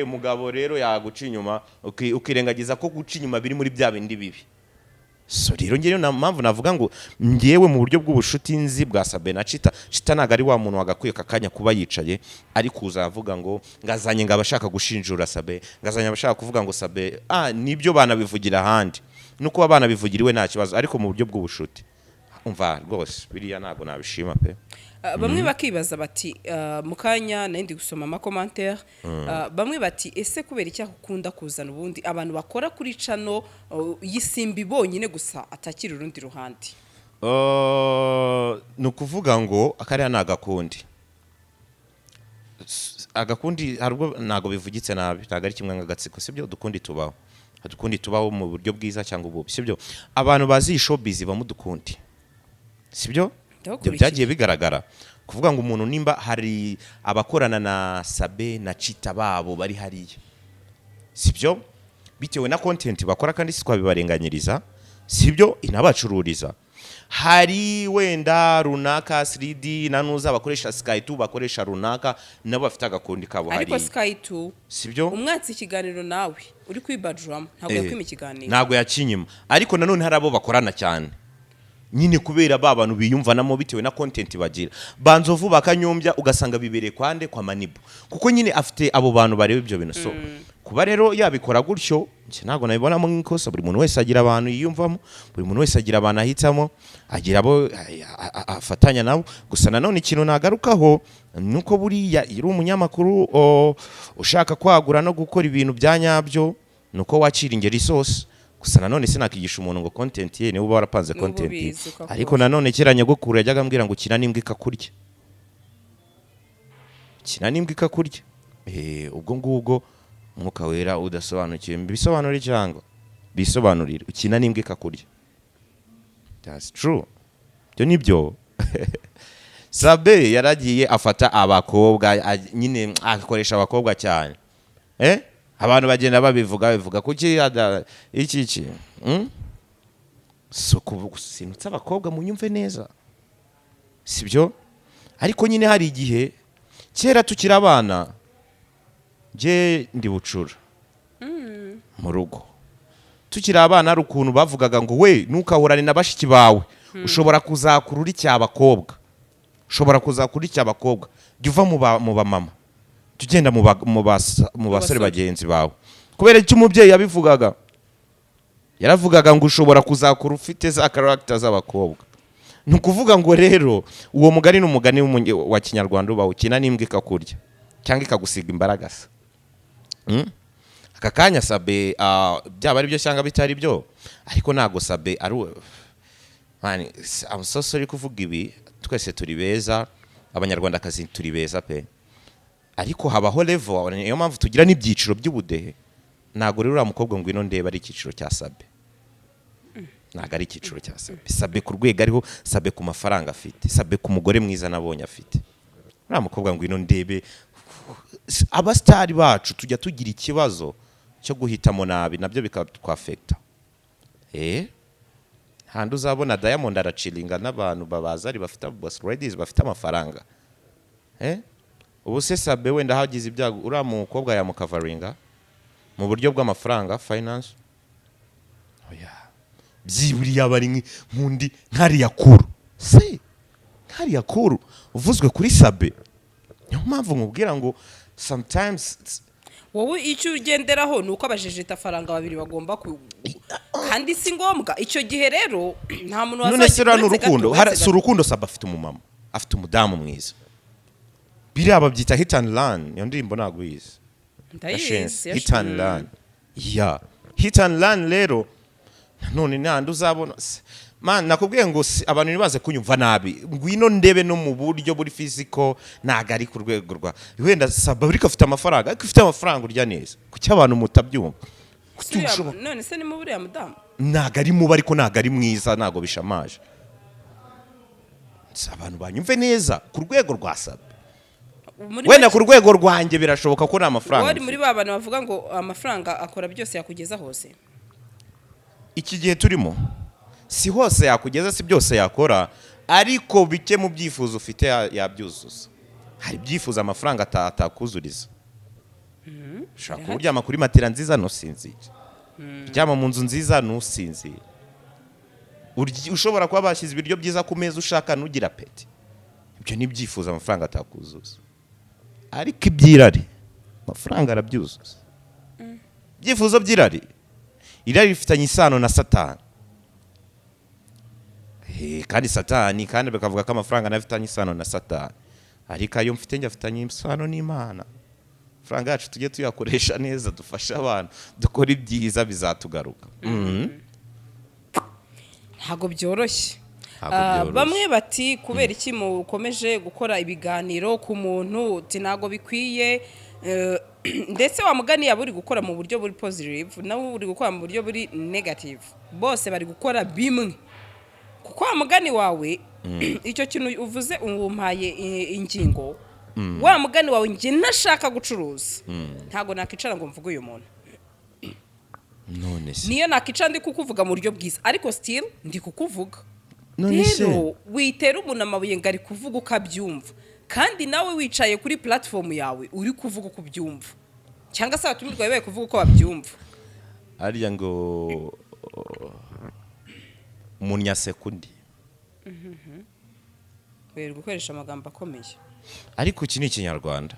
Umugabo rero yaguca inyuma, ukirengagiza ko guca inyuma biri muri bya bindi bibi. So rero ngewe nta mpamvu navuga ngo ngewe mu buryo bw'ubushuti nzi bwa Sabe na Chita, Chita ntabwo ari wa muntu wagakwiye aka kanya kuba yicaye ari kuza avuga ngo ngazanye, ngo abashaka gushinjura Sabe, ngazanye abashaka kuvuga ngo Sabe, nibyo banabivugira ahandi, no kuba banabivugira iwe nta kibazo, ariko mu buryo bw'ubushuti umva rwose biriya ntabwo nabishima pe. Bamwe bakibaza bati, mu kanya nari ndi gusoma amacommentaires, bamwe bati: "Ese kubera icyo akunda kuzana ubundi abantu bakora kuri channel y'Isimbi bonyine gusa, atakira urundi ruhande?" Ni ukuvuga ngo akariya ni agakundi. Agakundi hari ubwo ntabwo bivugitse nabi, ntabwo ari kimwe nk'agatsiko, sibyo? Udukundi tubaho, udukundi tubaho mu buryo bwiza cyangwa ububi, sibyo? Abantu bazi iyi showbiz ibamo udukundi, sibyo? Ibyo Ndabakurikiye. byagiye bigaragara. Kuvuga ngo umuntu nimba hari abakorana na Sabe na Chita babo bari hariya, sibyo? Bitewe na content bakora, kandi si twabibarenganyiriza, sibyo? Inabacururiza. Hari wenda runaka 3D na nuza bakoresha Sky 2, bakoresha runaka, nabo bafite agakundi kabo. Ariko hariya Sky 2, sibyo? Umwatsi ikiganiro nawe uri kwibajuramo, ntabwo yakwima ikiganiro. Ntabwo yakinyima, ariko nanone hari abo bakorana cyane nyine kubera ba bantu biyumvanamo bitewe na content bagira. Banzovu, bakanyombya, ugasanga bibereye kwande kwa Manibu, kuko nyine afite abo bantu bareba ibyo bintu. So kuba rero yabikora gutyo, njye ntabwo nabibonamo nk'ikosa. Buri muntu wese agira abantu yiyumvamo, buri muntu wese agira abantu ahitamo, agira abo afatanya nabo. Gusa nanone ikintu nagarukaho ni uko buriya iyo uri umunyamakuru ushaka kwagura no gukora ibintu bya nyabyo, ni uko wakira ingeri zose. Gusa nanone sinakigisha umuntu ngo content ye, niba uba warapanze N'ubu content ye. ubizi ko akora. Ariko nanone kera nyogokuru yajyaga ambwira ngo ukina n'imbwa ikakurya, ukina n'imbwa ikakurya. Ubwo ngubwo Umwuka Wera udasobanukiwe bisobanure cyangwa bisobanurire, ukina n'imbwa ikakurya. That's true, ibyo nibyo. Sabe yaragiye afata abakobwa, nyine akoresha abakobwa cyane. Abantu bagenda babivuga babivuga kuki iki So sinutse abakobwa, munyumve neza, sibyo? Ariko nyine hari igihe kera tukiri abana, njye ndi bucura mu rugo, tukiri abana hari ukuntu bavugaga ngo we ntukahorane na bashiki bawe, ushobora kuzakura uri cyabakobwa, ushobora kuzakura uri cyabakobwa, jya uva mu bamama, jya ugenda mu basore basore. bagenzi bawe. Kubera icyo umubyeyi yabivugaga, yaravugaga ngo ushobora kuzakura ufite za character z'abakobwa. Ni ukuvuga ngo rero uwo mugani ni umugani wa Kinyarwanda uba ukina n'imbwa ikakurya cyangwa ikagusiga imbaragasa. Aka kanya Sabe, byaba ari byo cyangwa bitari byo, ariko ntabwo Sabe ari Man, I'm so sorry kuvuga ibi. Twese turi beza, Abanyarwandakazi turi beza pe, ariko habaho level. Niyo mpamvu tugira n'ibyiciro by'ubudehe. Ntabwo rero uriya mukobwa Ngwino Ndeba ari icyiciro cya Sabe, ntabwo ari icyiciro cya Sabe. Sabe ku rwego ariho, Sabe ku mafaranga afite, Sabe ku mugore mwiza nabonye afite, uriya mukobwa Ngwino Ndebe, abasitari bacu tujya tugira ikibazo cyo guhitamo nabi, nabyo bikatwafekita. Handi uzabona Diamond araciringa n'abantu babazari bafite boss ladies bafite amafaranga. Ubu se Sabe wenda hagize ibyago, uriya mukobwa yamukavaringa mu buryo bw'amafaranga, finance? Oya, byiburi yaba ari nk'undi nkariya kuru se, nkariya kuru uvuzwe kuri Sabe. Niyo mpamvu nkubwira ngo sometimes Wowe icyo ugenderaho ni uko abajejetafaranga babiri bagomba ku, kandi si ngombwa. Icyo gihe rero nta muntu None se ruriya ni uretse gato, urukundo? uretse Si gato. urukundo. Sabe afite umumama, afite umudamu mwiza. Biriya babyita hit and run. Iyo ndirimbo ntabwo uyizi? Ndayizi. Hit and run ya hit and run. Rero none nandi uzabona man, nakubwiye ngo abantu ntibaze kunyumva nabi. Ngwino Ndebe no mu buryo buri physical ntabwo ari ku rwego rwa wenda Saba, ariko afite amafaranga. Ariko ufite amafaranga urya neza, kuki abantu mutabyumva? Kuki None se ni mu buriya mudamu? Ntabwo ari mubi, ariko ntabwo ari mwiza, ntabwo bishamaje. Si abantu banyumve neza, ku rwego rwa Sabe, Muri wenda ku rwego rwanjye birashoboka ko nta mafaranga Wari muri ba bantu bavuga ngo amafaranga akora byose, yakugeza hose. Iki gihe turimo si hose yakugeza, si byose yakora, ariko bike mu byifuzo ufite yabyuzuza. Hari ibyifuzo amafaranga atakuzuriza. Ushobora kuba uryama kuri matera nziza ntusinzire, uryama mu nzu nziza ntusinzire. Ushobora kuba bashyize ibiryo byiza ku meza ushaka ntugire appétit. Ibyo ni ibyifuzo amafaranga atakuzuza, ariko iby'irari amafaranga arabyuzuza. Ibyifuzo by'irari, irari rifitanye isano na Satani. Kandi Satani, kandi bakavuga ko amafaranga nayo afitanye isano na Satani, ariko ayo mfite njye afitanye isano n'Imana. Amafaranga yacu tujye tuyakoresha neza, dufashe abantu, dukore ibyiza, bizatugaruka. Ntabwo byoroshye. Ntabwo byoroshye. Bamwe bati kubera iki mukomeje gukora ibiganiro ku muntu, uti ntabwo bikwiye. Ndetse wa mugani yaba uri gukora mu buryo buri positive, nawe uri gukora mu buryo buri negative, bose bari gukora bimwe, kuko wa mugani wawe icyo kintu uvuze umpaye ingingo. Wa mugani wawe, njye ntashaka gucuruza, ntabwo nakwicara ngo mvuge uyu muntu. None se Niyo nakicara ndi kukuvuga mu buryo bwiza, ariko still ndi kukuvuga. None se Rero witera umuntu amabuye ngo ari kuvuga uko abyumva, kandi nawe wicaye kuri platform yawe uri kuvuga uko ubyumva, cyangwa se abatumirwa bawe bari kuvuga uko babyumva. Harya ngo umunyasekundi. Wera gukoresha amagambo akomeye. Ariko iki ni Ikinyarwanda,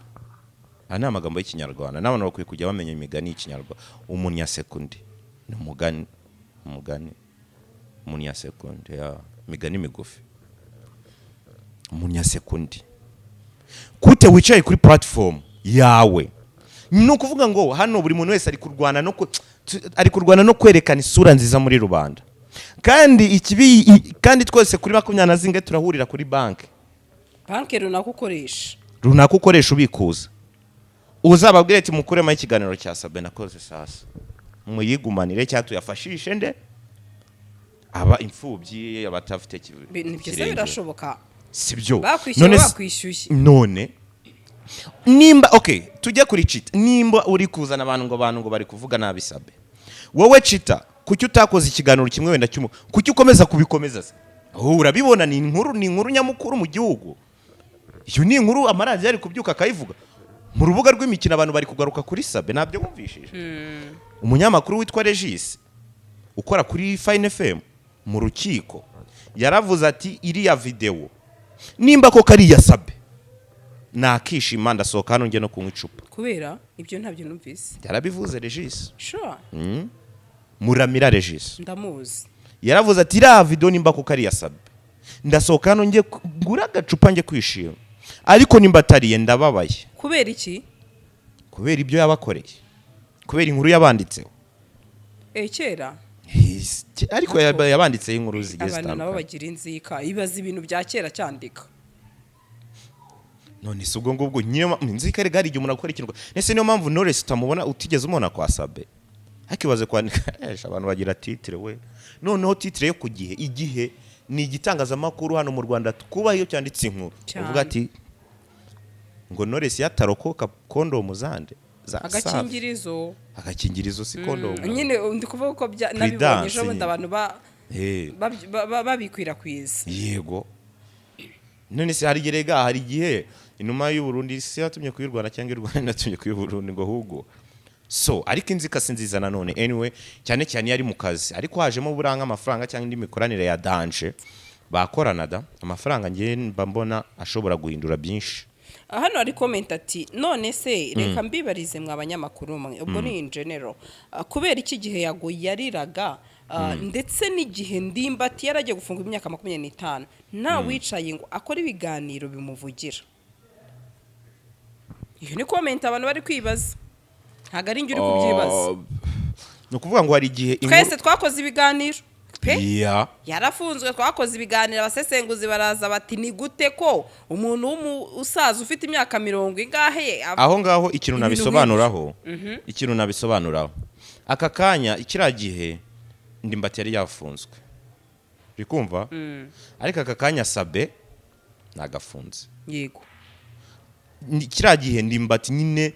aya ni amagambo y'Ikinyarwanda, n'abantu bakwiye kujya bamenya imigani y'Ikinyarwanda. Umunyasekundi ni umugani, umugani umunyasekundi ya imigani migufi. Umunyasekundi kute wicaye kuri platform yawe? Ni ukuvuga ngo hano buri muntu wese ari kurwana no kwerekana isura nziza muri rubanda, kandi ikibi kandi twese kuri makumyabiri na zingahe turahurira kuri banki. Banki runaka ukoresha. Runaka ukoresha ubikuza, uzababwire ati: "Mukuremo ikiganiro cya Sabe nakoze sasa, muyigumanire cyangwa tuyafashishe nde aba imfubyi, abatafite Nibyo se? kirengera." Birashoboka? Sibyo? Bakwishyuye. None Bakwishyuye. None nimba, okay, tujye kuri Cita. Nimba uri kuzana abantu ngo abantu ngo bari kuvuga nabi Sabe, wowe Cita, kuki utakoze ikiganiro kimwe wenda cy'umu? Kuki ukomeza kubikomeza se? Oh, urabibona, ni inkuru nyamukuru mu gihugu. Iyo ni inkuru amaradiyo ari kubyuka akayivuga. Mu rubuga rw'imikino abantu bari kugaruka kuri Sabe. Ntabyo wumvishije? Umunyamakuru witwa Regis ukora kuri Fine FM mu rukiko yaravuze ati: "Iriya videwo nimba koko ari iya Sabe, nakishima, ndasohoka hano njye no kunywa icupa." Kubera ibyo ntabyo numvise. Yarabivuze Regis. Sure. Muramira Regis. Ndamuzi. Yaravuze ati: "Iriya video nimba koko ari iya Sabe, ndasohoka hano njye ngura agacupa njye kwishima, ariko nimba atariye ndababaye." Kubera iki? Kubera ibyo yabakoreye, kubera inkuru yabanditseho. Eh, kera. Ariko yabanditseho inkuru zigiye Abantu nabo zitandukanye. bagira inzika. Ibaza ibintu bya kera cyandika. None si ubwo ngubwo nyine inzika? Erega hari igihe umuntu akora ikintu. Ese niyo mpamvu Knowless utamubona, utigeze umubona kwa Sabe? Ariko ibaze kwandika. Abantu bagira titre we. Noneho titre yo ku gihe. Igihe ni igitangazamakuru hano mu Rwanda twubaha. Iyo cyanditse inkuru, Cyane. uvuga ati ngo Knowless yatarokoka kondomu zande za Safi. Agakingirizo. Agakingirizo, si kondomu. Nyine ndi kuvuga ko nabibonye Prudence ejo bundi nyine. abantu babikwirakwiza. Yego. None se hari igihe, rega hari igihe inuma y'u Burundi si yatumye ku y'u Rwanda, cyangwa y'u Rwanda inatumye ku y'u Burundi, ngo ahubwo so. Ariko inzika si nziza nanone anyway, cyane cyane iyo ari mu kazi. Ariko hajemo buranga amafaranga cyangwa indi mikoranire ya danger bakorana da, amafaranga ngiye mba mbona ashobora guhindura byinshi. Hano hari comment ati: "None se reka mbibarize mwa banyamakuru mwe," ubwo ni in general. "Kubera iki gihe Yago yariraga, ndetse n'igihe Ndimbati yaragiye gufunga imyaka 25, nta wicaye ngo akore ibiganiro bimuvugira?" Iyo ni comment abantu bari kwibaza, ntabwo ari njye uri kubyibaza. Ni ukuvuga ngo hari igihe Twese twakoze ibiganiro pe. Yarafunzwe, twakoze ibiganiro, abasesenguzi baraza bati: "Ni gute ko umuntu w'umusaza ufite imyaka mirongo ingahe Aho ngaho ikintu Ibintu nabisobanuraho aka kanya, kiriya gihe Ndimbati yari yafunzwe, uri kumva? Ariko aka kanya Sabe ntagafunze. Kiriya gihe Ndimbati nyine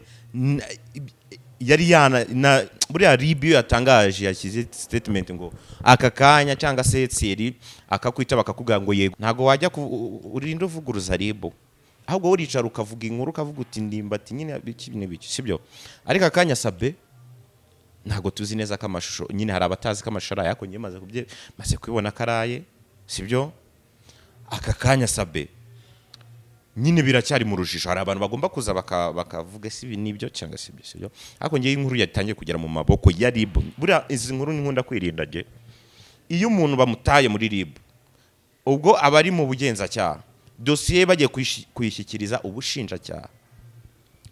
yari yana na buriya RIB iyo yatangaje, yashyize statement ngo aka kanya, cyangwa se Thierry akakwita bakakubwira ngo yego, ntabwo wajya urinda uvuguruza RIB. Ahubwo wowe uricara ukavuga inkuru, ukavuga uti: "Ndimbati nyine biki n'ibiki," sibyo? Ariko akanya Sabe ntabwo tuzi neza ko amashusho nyine, hari abatazi ko amashusho ari ayako. Njye maze kubibona ko araye, sibyo? Aka kanya Sabe nyine biracyari mu rujijo. Hari abantu bagomba kuza bakavuga si ibi nibyo cyangwa si ibyo, sibyo? Ariko ngewe inkuru yatangiye kugera mu maboko ya RIB, buriya izi nkuru nkunda kwirinda nge. Iyo umuntu bamutaye muri RIB, ubwo aba ari mu bugenzacyaha, dosiye bagiye kuyishyikiriza ubushinjacyaha,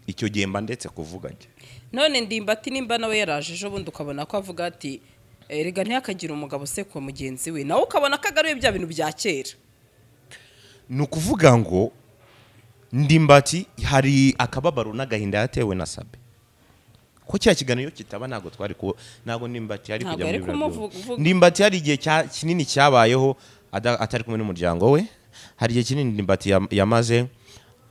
icyo gihe mba ndetse kuvuga njye. None Ndimbati nimba nawe yaraje ejo bundi, ukabona ko avuga ati: "Erega ntihakagire umugabo usekwa mugenzi we," nawe ukabona ko agaruye bya bintu bya kera. Ni ukuvuga ngo Ndimbati hari akababaro n'agahinda yatewe na Sabe, ko kiriya kiganiro iyo kitaba ntabwo twari ku ntabwo Ndimbati yari Ntabwo kujya yari muri biriya kumuvuga. byose. Ndimbati hari igihe kinini cyabayeho atari kumwe n'umuryango we. Hari igihe kinini Ndimbati yamaze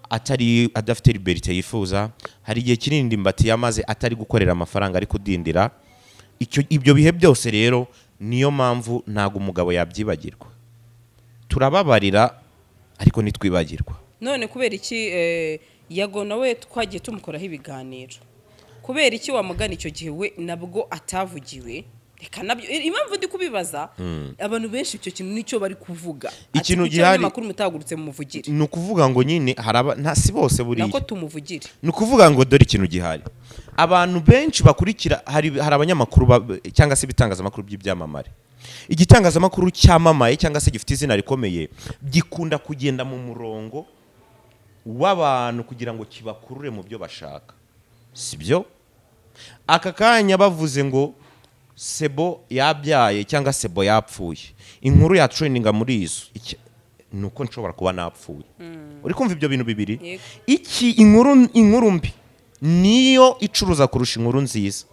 atari adafite liberté yifuza. Hari igihe kinini Ndimbati yamaze atari gukorera amafaranga, ari kudindira. Ibyo bihe byose rero, niyo mpamvu ntabwo umugabo yabyibagirwa. Turababarira ariko ntitwibagirwa. None kubera iki Yago nawe twagiye tumukoraho ibiganiro, kubera iki wamugana icyo gihe we nabwo atavugiwe? Reka nabyo, impamvu ndi kubibaza, abantu benshi icyo kintu nicyo bari kuvuga. Ati, Ikintu kuki gihari- abanyamakuru mutahagurutse mumuvugire? Ni ukuvuga ngo nyine haraba nta, si bose buriya. Nako tumuvugire. Ni ukuvuga ngo dore ikintu gihari: abantu benshi bakurikira, hari abanyamakuru cyangwa se ibitangazamakuru by'ibyamamare. Igitangazamakuru cyamamaye cyangwa se gifite izina rikomeye gikunda kugenda mu murongo w'abantu kugira ngo kibakurure mu byo bashaka, sibyo? Aka kanya bavuze ngo Sebo yabyaye cyangwa Sebo yapfuye, inkuru ya trendinga muri izo ni uko nshobora kuba napfuye. Uri kumva ibyo bintu bibiri? Yego. Iki inkuru mbi niyo icuruza kurusha inkuru nziza,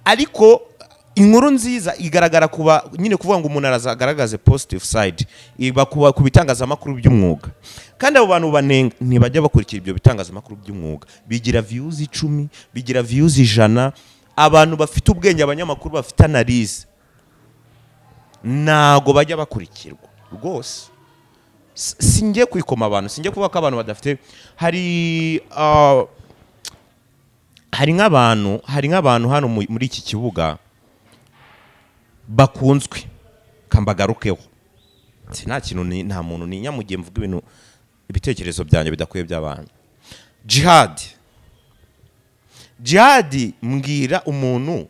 ariko inkuru nziza igaragara kuba nyine kuvuga ngo umuntu araza agaragaze positive side, iba kuba ku bitangazamakuru by'umwuga. Kandi abo bantu banenga ntibajya bakurikira ibyo bitangazamakuru by'umwuga, bigira views 10, bigira views 100. Abantu bafite ubwenge, abanyamakuru bafite analyse, ntago bajya bakurikirwa rwose. Singiye kwikoma abantu, singiye kuvuga ko abantu badafite. Hari nk'abantu hano muri iki kibuga bakunzwe, kambagarukeho. Si nta kintu nta muntu ninya mu gihe mvuga ibintu, ibitekerezo byanjye bidakwiye by'abantu. Jihad, Jihad, mbwira umuntu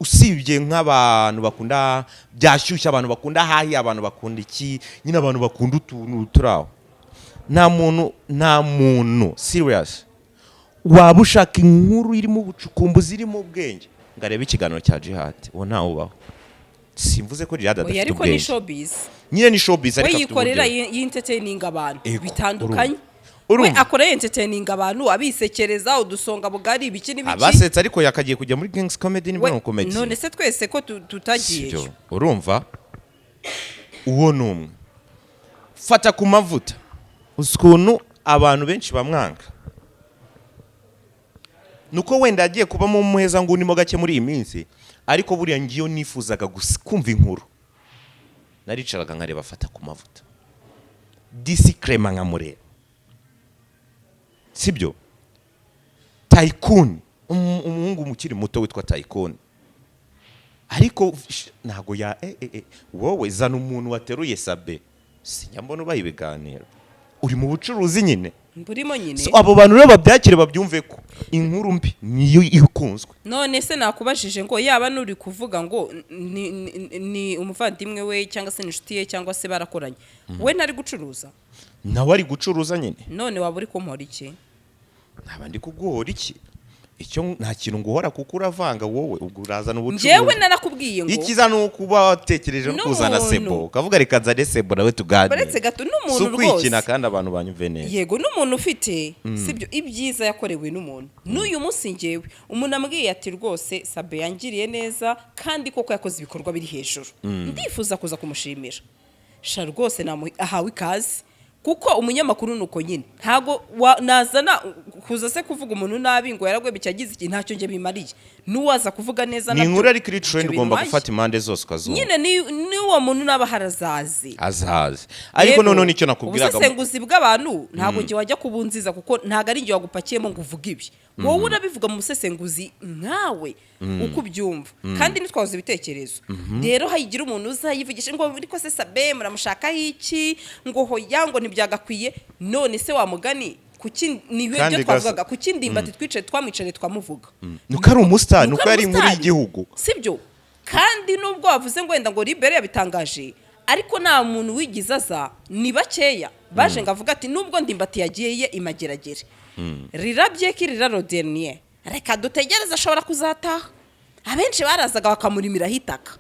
usibye nk'abantu bakunda byashyushye, abantu bakunda hahi, abantu bakunda iki nyine, abantu bakunda utuntu turi aho, nta muntu serious waba ushaka inkuru irimo ubucukumbuzi, irimo ubwenge, ngo arebe ikiganiro cya Jihad. Uwo ntawubaho. Simvuze ko Jihad Oya, adafite ariko ni ubwenge. showbiz. Nyine ni showbiz, We ariko afite yikorera uburyo. y'entertaining abantu Ego, bitandukanye. urumva. We akora entertaining abantu, abisekereza, udusonga bugari, ibiki n'ibiki. Abasetse, ariko yakagiye kujya muri Gangs Comedy nibwo We- comedy. None se twese ko tutagiyeyo? Sibyo? Urumva, uwo ni umwe. Fata ku mavuta, uzi ukuntu abantu benshi bamwanga, nuko wenda yagiye kubamo umuheza ngo unimo gake muri iyi minsi, ariko buriya ngiyo nifuzaga gusa kumva inkuru, naricaraga nkareba Fata ku mavuta, disi Clement nkamureba, sibyo? Tycoon, umuhungu ukiri muto witwa Tycoon, ariko ntago ya wowe zana umuntu wateruye Sabe, sinyambona ubaha ibiganiro, uri mu bucuruzi nyine. Mburimo nyine. So, abo bantu rero babyakire, babyumve ko inkuru mbi niyo ikunzwe. None se nakubajije ngo yaba nuri kuvuga ngo ni umuvandimwe we cyangwa se ni inshuti ye cyangwa se barakoranye, we ntari gucuruza? Nawe ari gucuruza nyine. None waba uri kumpora iki? Naba ndi kuguhora iki? Icyo nta kintu nguhora, kuko uravanga wowe, ubwo urazana ubucuruzi. Njyewe narakubwiye ngo Ikiza ni ukuba watekereje no kuzana N'umuntu. Sebo, ukavuga reka nzane Sebo nawe tuganire. Uretse gato, Si n'umuntu ukwikina. rwose. Kandi abantu banyumve neza. Yego, n'umuntu ufite, sibyo, ibyiza yakorewe n'umuntu. N'uyu munsi ngewe umuntu ambwiye ati rwose Sabe yangiriye neza kandi koko yakoze ibikorwa biri hejuru, ndifuza kuza kumushimira, sha rwose ahawe ikaze, kuko umunyamakuru ni uko nyine. Ntago nazana kuza se kuvuga umuntu nabi ngo yaragwebe, yagize iki, ntacyo njye bimariye. N'uwaza kuvuga neza Ni nabyo inkuru ariko iri ntacyo trend, ugomba bintwaye. gufata impande zose ukazumva. Nyine ni uwo muntu naba harazazi. Azazi, ariko Rero, noneho nicyo nakubwiraga. Ubusesenguzi bw'abantu ntabwo njye wajya kubunziza, kuko ntabwo ari njye wagupakiyemo ngo uvuge ibi. Wowe urabivuga mu busesenguzi nkawe uko ubyumva, kandi ntitwabuze ibitekerezo. Rero hayigira umuntu uzayivugisha ngo ariko se Sabe muramushakaho iki, ngo hoya, ngo ntibyagakwiye. None se wa mugani, kuki ni Kandi ibyo twavugaga, kuki Ndimbati twicaye twamwicariye twamuvuga? Nuko ari umusitari, nuko ari inkuru umusitari. y'igihugu. Sibyo? Kandi nubwo wavuze ngo wenda ngo libere yabitangaje, ariko nta muntu wigize aza, ni bakeya baje ngo avuga ati nubwo Ndimbati yagiye ye imageragere rirabye ko irira rodeniye, reka dutegereze ashobora kuzataha. Abenshi barazaga bakamurimiraho itaka.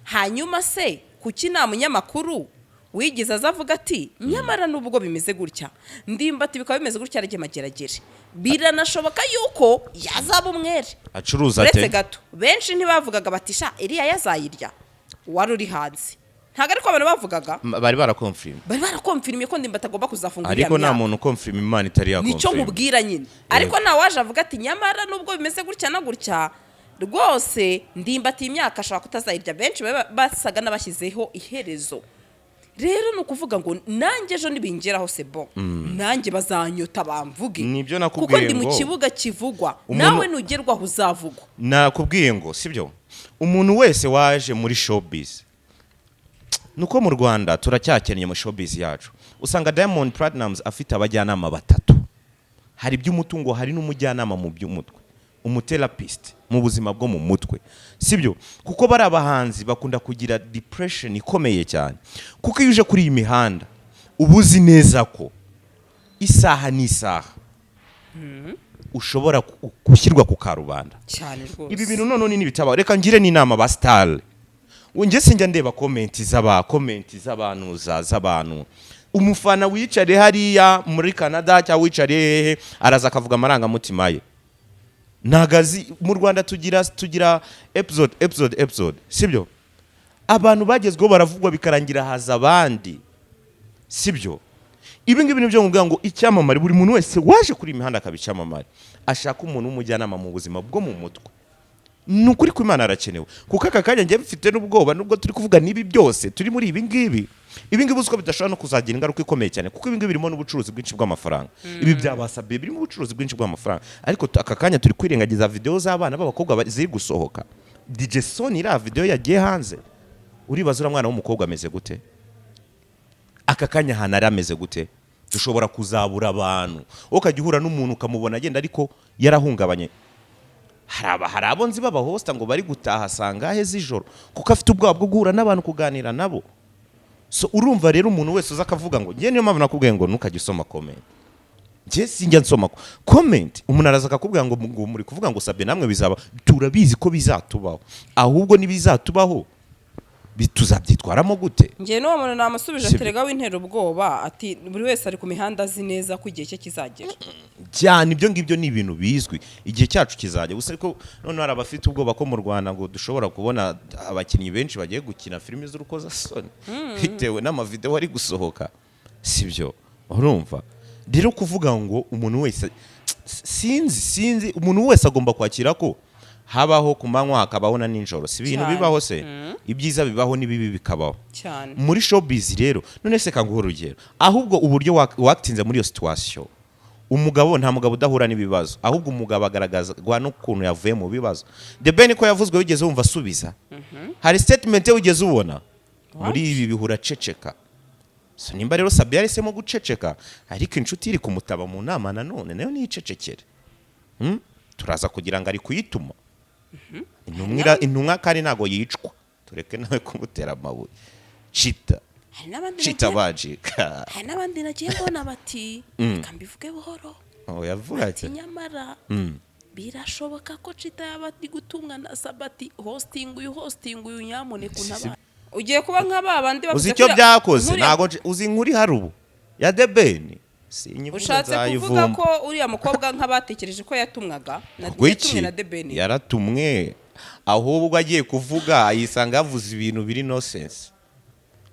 Hanyuma se kuki nta munyamakuru wigize aza avuga ati nyamara nubwo bimeze gutya, Ndimbati bikaba bimeze gutya, arajya mageragere, biranashoboka yuko yazaba umwere? Acuruza Uretse ate? gato, benshi ntibavugaga bati sha iriya yazayirya wari uri hanze? Ntabwo ariko abantu bavugaga. Bari barakonfirima. Bari barakomfirimye ko Ndimbati agomba kuzafunga iriya Ariko nta myaka. muntu ukonfirima Imana itari Nicyo yakonfirima. nkubwira nyine, ariko nta waje avuga ati nyamara nubwo bimeze gutya na gutya, rwose Ndimbati imyaka ashobora kutazayirya. Benshi basaga n'abashyizeho iherezo. Rero ni ukuvuga ngo nanjye ejo nibingeraho, c'est bon, nanjye bazanyota bamvuge. Nibyo Kuko nakubwiye ndi mu ngo kibuga kivugwa. Nawe nugerwaho uzavugwa. Nakubwiye ngo sibyo, umuntu wese waje muri showbiz, nuko mu Rwanda turacyakennye mu showbiz yacu. Usanga Diamond Platnumz afite abajyanama batatu: hari iby'umutungo, hari n'umujyanama mu by'umutwe, umutherapist mu buzima bwo mu mutwe, sibyo? Kuko bari abahanzi bakunda kugira depression ikomeye cyane, kuko iyo uje kuri iyi mihanda uba uzi neza ko isaha n'isaha ushobora gushyirwa ku karubanda. Cyane rwose. Ibi bintu noneho nibitaba, reka ngire n'inama ba star. Njye sinjya ndeba comment z'abantu z'abantu. Umufana wicare hariya muri Canada cyangwa wicare hehe, araza akavuga amarangamutima ye. Ntago azi mu Rwanda tugira episode, episode, episode, sibyo? Abantu bagezweho baravugwa, bikarangira haza abandi, sibyo? Ibi ngibi nibyo nkubwira ngo icyamamare, buri muntu wese waje kuri iyi mihanda akaba icyamamare, ashaka umuntu w'umujyanama mu buzima bwo mu mutwe. Ni ukuri ko Imana arakenewe, kuko aka kanya njye mfite n'ubwoba. Nubwo turi kuvuga n'ibi byose, turi muri ibi ngibi, ibi ngibi uzi ko bidashobora no kuzagira ingaruka ikomeye cyane, kuko ibi ngibi birimo n'ubucuruzi bwinshi bw'amafaranga. Ibi byabasabiye birimo ubucuruzi bwinshi bw'amafaranga, ariko aka kanya turi kwirengagiza videwo z'abana b'abakobwa ziri gusohoka. DJ Son, iriya videwo yagiye hanze, uribaza uriya mwana w'umukobwa ameze gute aka kanya, ahantu ari ameze gute? Dushobora kuzabura abantu. Wowe ukajya uhura n'umuntu ukamubona agenda ariko yarahungabanye. Hari abo nzi b'abahosta ngo bari gutaha sangahe z'ijoro kuko afite ubwoba bwo guhura n'abantu, kuganira nabo. So urumva rero, umuntu wese uza akavuga ngo, njye niyo mpamvu nakubwiye ngo ntukajye usoma comment. Njye sinjya nsoma comment. Umuntu araza akakubwira ngo muri kuvuga ngo Sabe namwe bizaba. Turabizi ko bizatubaho, ahubwo nibizatubaho tuzabyitwaramo gute? Njye n'uwo muntu namusubije. Sibyo. Aterega w'intera ubwoba, ati buri wese ari ku mihanda azi neza ko igihe cye kizagera. Cyane, ibyo ngibyo ni ibintu bizwi, igihe cyacu kizajya gusa. Ariko noneho hari abafite ubwoba ko mu Rwanda ngo dushobora kubona abakinnyi benshi bagiye gukina filimi z'urukozasoni bitewe n'amavideo ari gusohoka, sibyo? Urumva rero, kuvuga ngo umuntu wese, sinzi, umuntu wese agomba kwakira ko habaho ku manywa hakabaho na nijoro. Si ibintu bibaho se? Ibyiza bibaho n'ibibi bikabaho. Muri showbiz rero, none se kanguha urugero, ahubwo uburyo wakitinze muri iyo situation. Umugabo, nta mugabo udahura n'ibibazo, ahubwo umugabo agaragazwa n'ukuntu yavuye mu bibazo. The Ben ko yavuzwe, wigeze wumva asubiza? Hari statement ye wigeze ubona muri ibi bihura? Ceceka. So nimba rero Sabi yahisemo guceceka, ariko inshuti iri kumutaba mu nama nanone nayo niyicecekere. Turaza kugira ngo ari kuyituma intumwa intumwa kandi ntago yicwa. Tureke nawe kumutera amabuye. Cita Hari n'abandi cita bajika. Hari n'abandi nagiye mbona bati, reka mbivuge buhoro, Oh, yavuga ati ati nyamara birashoboka ko Cita yaba ari gutumwa na Sabati, hosting uyu, hosting uyu, nyamuneka untabare, ugiye kuba nka ba bandi Uzi bavuze icyo byakoze? nk'uriya- Ntago uzi inkuru ihari ubu ya The Ben, sinyivuze. Ushatse kuvuga Nzayivumba. ko uriya mukobwa nk'abatekereje ko yatumwaga na Gwiki, yatumwe na The Ben? Yaratumwe, ahubwo agiye kuvuga yisanga yavuze ibintu biri nonsense.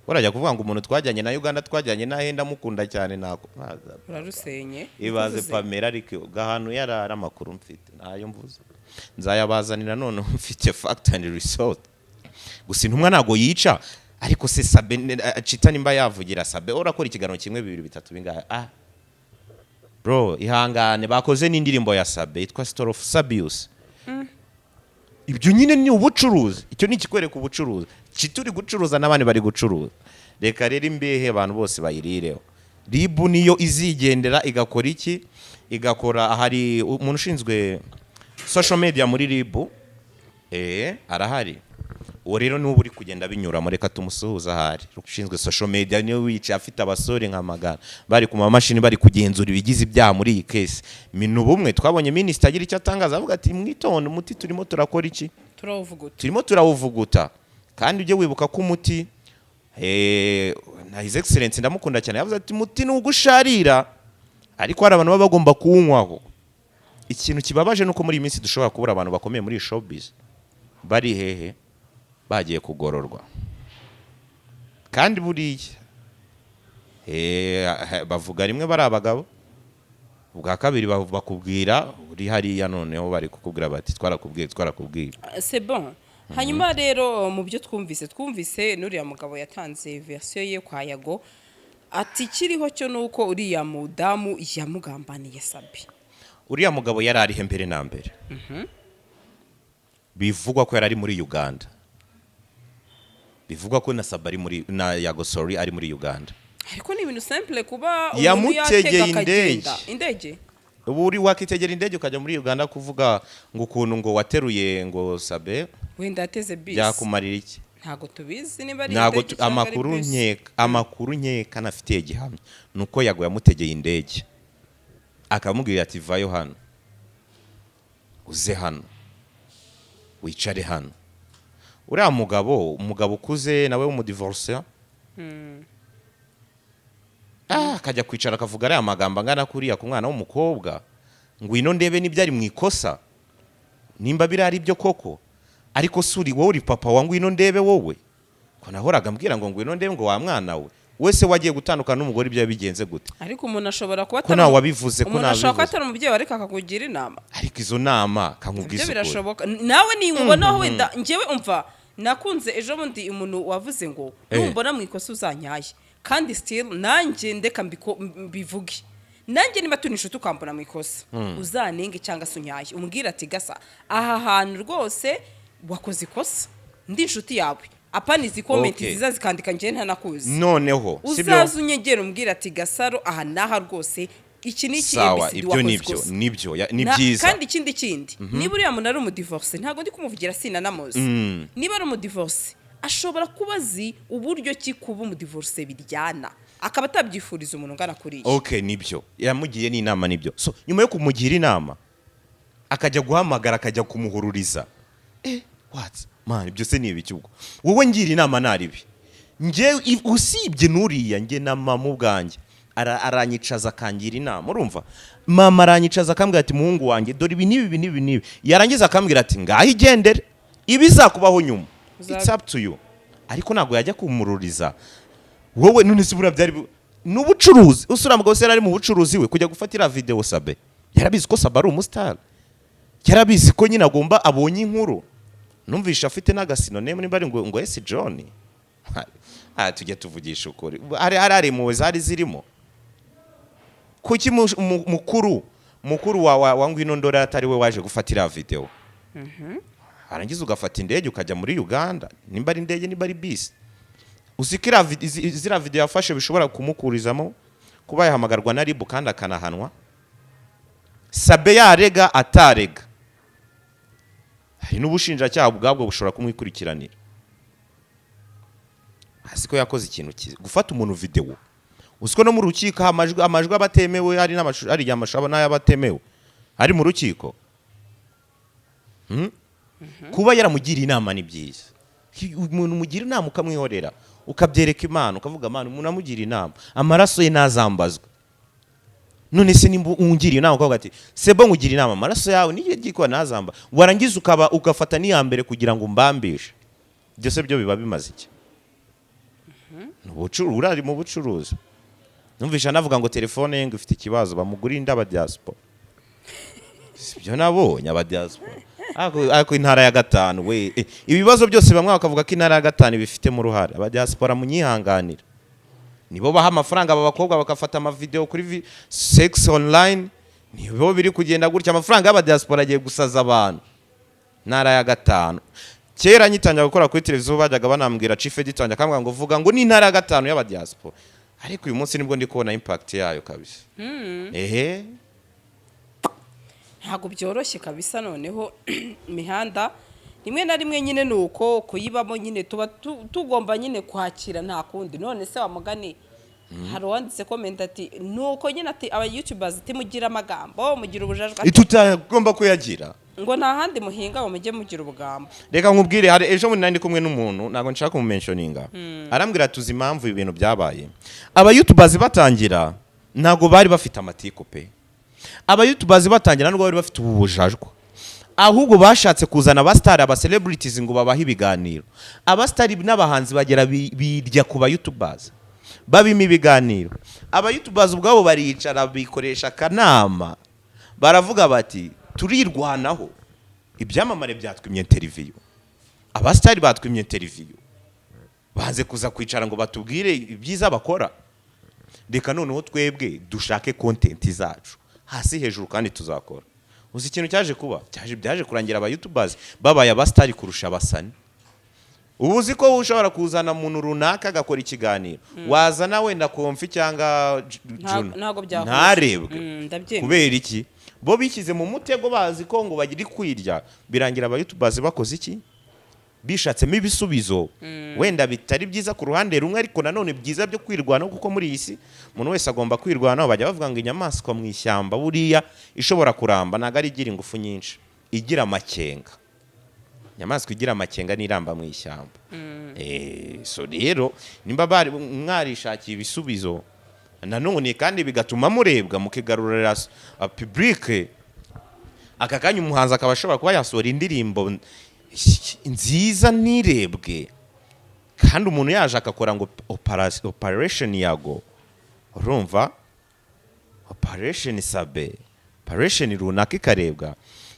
Urajya kuvuga ngo umuntu twajyanye na Uganda, twajyanye na henda, mukunda cyane, nako Urarusenye. Ibaze. Uvuze. Pamela, ariko gahantu yarara, amakuru mfite ntayo mvuze, nzayabazanira none mfite fact and result. Gusa intumwa ntago yica. Ariko se Sabe Cita nimba yavugira Sabe, urakora ikiganiro kimwe, bibiri, bitatu, bingahe? Ah bro, ihangane, bakoze n'indirimbo ya Sabe yitwa Story of Sabius. Ibyo nyine ni ubucuruzi, icyo ni ikikwereka ubucuruzi. Cita uri gucuruza n'abandi bari gucuruza. Reka rero imbehe abantu bose bayirireho. RIB niyo izigendera igakora iki, igakora. Hari umuntu ushinzwe social media muri RIB, arahari. Uwo rero niwe uri kugenda binyuramo, reka tumusuhuze. Ahari ushinzwe social media niwe wicaye afite abasore nka magana bari ku mamashini, bari kugenzura ibigize ibyaha muri iyi case. Minu bumwe twabonye minisitiri agira icyo atangaza, avuga ati mwitonde, umuti turimo turakora iki? Turawuvuguta. Turimo turawuvuguta. Kandi ujye wibuka ko umuti, na His Excellence ndamukunda cyane, yavuze ati umuti ni ugusharira, ariko hari abantu baba bagomba kuwunywaho. Ikintu kibabaje nuko muri iyi minsi dushobora kubura abantu bakomeye muri iyi showbiz. Bari hehe? Bagiye kugororwa. Kandi buriya bavuga rimwe bari abagabo, ubwa kabiri bakubwira uri hariya, noneho bari kukubwira bati twarakubwiye, twarakubwiye. C'est bon. Hanyuma rero, mu byo twumvise n'uriya mugabo yatanze version ye kwa Yago, ati ikiriho cyo ni uko uriya mudamu yamugambaniye Sabi. Uriya mugabo yari arihe mbere na mbere? Bivugwa ko yari ari muri Uganda, bivugwa ko na Sabi ari muri, na Yago, sorry, ari muri Uganda. Ariko ni ibintu simple kuba umuntu Yamutegeye yatega akagenda. indege. Indege. Ubu uri wakitegera indege ukajya muri Uganda kuvuga ngo ukuntu ngo wateruye ngo Sabe? Wenda yateze bisi. Byakumarira iki? Ntabwo tubizi niba ari Ntabwo indege cyangwa ari amakuru bisi. Nkeka, amakuru nkeka nafitiye gihamya ni uko Yago yamutegeye indege, akamubwira ati: "Vayo hano, uze hano, wicare hano." Uriya mugabo, umugabo ukuze nawe w'umudivorce, akajya kwicara akavuga ariya magambo angana kuriya ku mwana w'umukobwa: "Ngwino ndebe n'ibyo ari mu ikosa, nimba biriya ari byo koko." Ariko si uri wowe, uri papa wa Ngwino Ndebe? Wowe ko nahoraga mbwira ngo ngwino ndebe, ngo wa mwana we wese wagiye gutandukana n'umugore, ibyo bigenze gute? Ariko umuntu ashobora kuba Ko atari nawe wabivuze, ko umuntu ashobora kuba nabivuze. atari umubyeyi, ariko akakugira inama. Ariko izo nama Ibyo kankubwiza ukuri. birashoboka. Nawe ninkubonaho wenda njyewe, umva, nakunze ejo bundi umuntu wavuze ngo numbona mu ikosa uzanyaye, kandi still nanjye ndeka mbivuge, nanjye niba turi inshuti ukambona mu ikosa, uzanenge cyangwa se unyaye, umbwire ati: "Gasa, aha hantu rwose wakoze ikosa, ndi inshuti yawe." Apana izi comment ziza zikandika njyewe ntanakuzi. Noneho sibyo? Uzaza unyegera umbwire ati: "Gasaro, aha n'aha rwose iki ni iki, Sawa. ABCD, Ibyo wakoze nibyo. ikosa." Nibyo, ni byiza. Kandi ikindi, niba uriya muntu ari umudivorce, ntabwo ndi kumuvugira, sinanamuzi, niba ari umudivorce ashobora kuba azi uburyo ki kuba umudivorce biryana, akaba atabyifuriza umuntu ungana kuriya. Okay, nibyo, yamugiye n'inama, nibyo. So nyuma yo kumugira inama akajya guhamagara, akajya kumuhururiza, what man, ibyo se ni ibiki? Ubwo wowe ngira inama naribi njye, usibye n'uriya, njye na mama ubwanjye aranyicaza akangira inama. Urumva, mama aranyicaza akambwira ati: "Muhungu wanjye, dore ibi n'ibi, ibi n'ibi n'ibi." Yarangiza akambwira ati: "Ngaho igendere, ibizakubaho nyuma it's up to you." Ariko ntabwo yajya kumururiza wowe. None se buriya byari n'ubucuruzi? Usura mugabo se yari ari mu bucuruzi we kujya gufatira video Sabe? Yarabizi ko Sabe ari umusitari, yarabizi ko nyine agomba abonye inkuru. Numvishe afite n'agasinonemu, nimba ari ngo ese John. Tujye tuvugisha ukuri, hari impuhwe zari zirimo? Kuki mukuru wa Ngwino Ndora atari we waje gufatira video, warangiza ugafata indege ukajya muri Uganda, nimba ari indege, nimba ari bisi? Uzi ko ziriya video yafashe bishobora kumukurizamo kuba yahamagarwa na RIB kandi akanahanwa? Sabe yarega atarega, hari n'ubushinjacyaha ubwabwo bushobora kumwikurikiranira. Azi ko yakoze ikintu cyiza gufata umuntu video. Uzi ko no mu rukiko amajwi aba atemewe? Hari n'amashusho, hari igihe amashusho aba n'ayo aba atemewe ari mu rukiko. Kuba yaramugiriye inama ni byiza. Umuntu umugira inama ukamwihorera, ukabyereka Imana, ukavuga: "Imana, umuntu amugira inama, amaraso ye ntazambazwe." None se nimba ungiriye inama ukavuga ati: "Sebo, nkugira inama, amaraso yawe niyo gikora ntazamba," warangiza ukaba ugafata n'iya mbere kugira ngo umbambishe, byose byo biba bimaze iki? Ni ubucuruzi, uri mu bucuruzi. Numvisha anavuga ngo telefone ye ngo ifite ikibazo, bamugurire indi abadiaspora. Sibyo nabonye abadiaspora? Ariko intara ya gatanu we, ibibazo byose bamwe bakavuga ko intara ya gatanu ibifitemo uruhare. Abadiaspora munyihanganira, nibo baha amafaranga aba bakobwa bagafata amavideo kuri sex online, nibo biri kugenda gutya. Amafaranga y'abadiaspora agiye gusaza abantu. Ntara ya gatanu, kera nyitangira gukora kuri televiziyo bajyaga banambwira, chief editor wanjye akambwira ngo: "Vuga ngo ni intara ya gatanu y'abadiaspora." Ariko uyu munsi nibwo ndi kubona impact yayo kabisa, ehe. Ntabwo byoroshye kabisa. Noneho imihanda rimwe na rimwe nyine ni uko kuyibamo nyine tuba tugomba nyine kwakira, nta kundi. None se wa mugani, hari uwanditse comment ati: "Nuko nyine," ati: "Aba youtubers mugira amagambo, mugira ubujajwa," ati, Tutagomba kuyagira. Ngo nta handi muhinga, ngo mujye mugira ubugambo. Reka nkubwire, hari ejo bundi nari ndi kumwe n'umuntu, ntabwo nshaka kumumentioninga, arambwira: "Tuzi impamvu ibi bintu byabaye. Aba youtubers batangira ntabwo bari bafite amatiku pe. Aba youtubers batangira ntabwo bari bafite ubu bujajwa, ahubwo bashatse kuzana abasitari, aba celebrities, ngo babahe ibiganiro. Abasitari n'abahanzi bagera birya ku ba youtubers, babima ibiganiro. Aba youtubers ubwabo baricara bikoresha akanama, baravuga bati: 'Turirwanaho, ibyamamare byatwimye interview. Abasitari batwimye interview, banze kuza kwicara ngo batubwire ibyiza bakora. Reka noneho twebwe dushake content zacu hasi hejuru kandi tuzakora. Uzi ikintu cyaje kuba? Byaje kurangira aba youtubers babaye abasitari kurusha abasani. Ubu uzi ko ushobora kuzana umuntu runaka agakora ikiganiro, wazana wenda Komfi cyangwa Juno, Ntabwo byahuza. ntarebwe. Ndabyemera. Kubera iki? Bo bishyize mu mutego, bazi ko ngo bagira kwirya. Birangira aba youtubers bakoze iki? Bishatsemo ibisubizo wenda bitari byiza ku ruhande rumwe, ariko nanone byiza byo kwirwanaho, kuko muri iyi si umuntu wese agomba kwirwanaho. Bajya bavuga ngo inyamaswa mu ishyamba buriya ishobora kuramba ntabwo ari igira ingufu nyinshi, igira amakenga. Inyamaswa igira amakenga niramba mu ishyamba. So rero nimba bari mwarishakiye ibisubizo nanone kandi bigatuma murebwa, mukigarurira public, aka kanya umuhanzi akaba ashobora kuba yasohora indirimbo nziza ntirebwe, kandi umuntu yaje agakora ngo operation Yago, urumva, operation Sabe, operation runaka ikarebwa,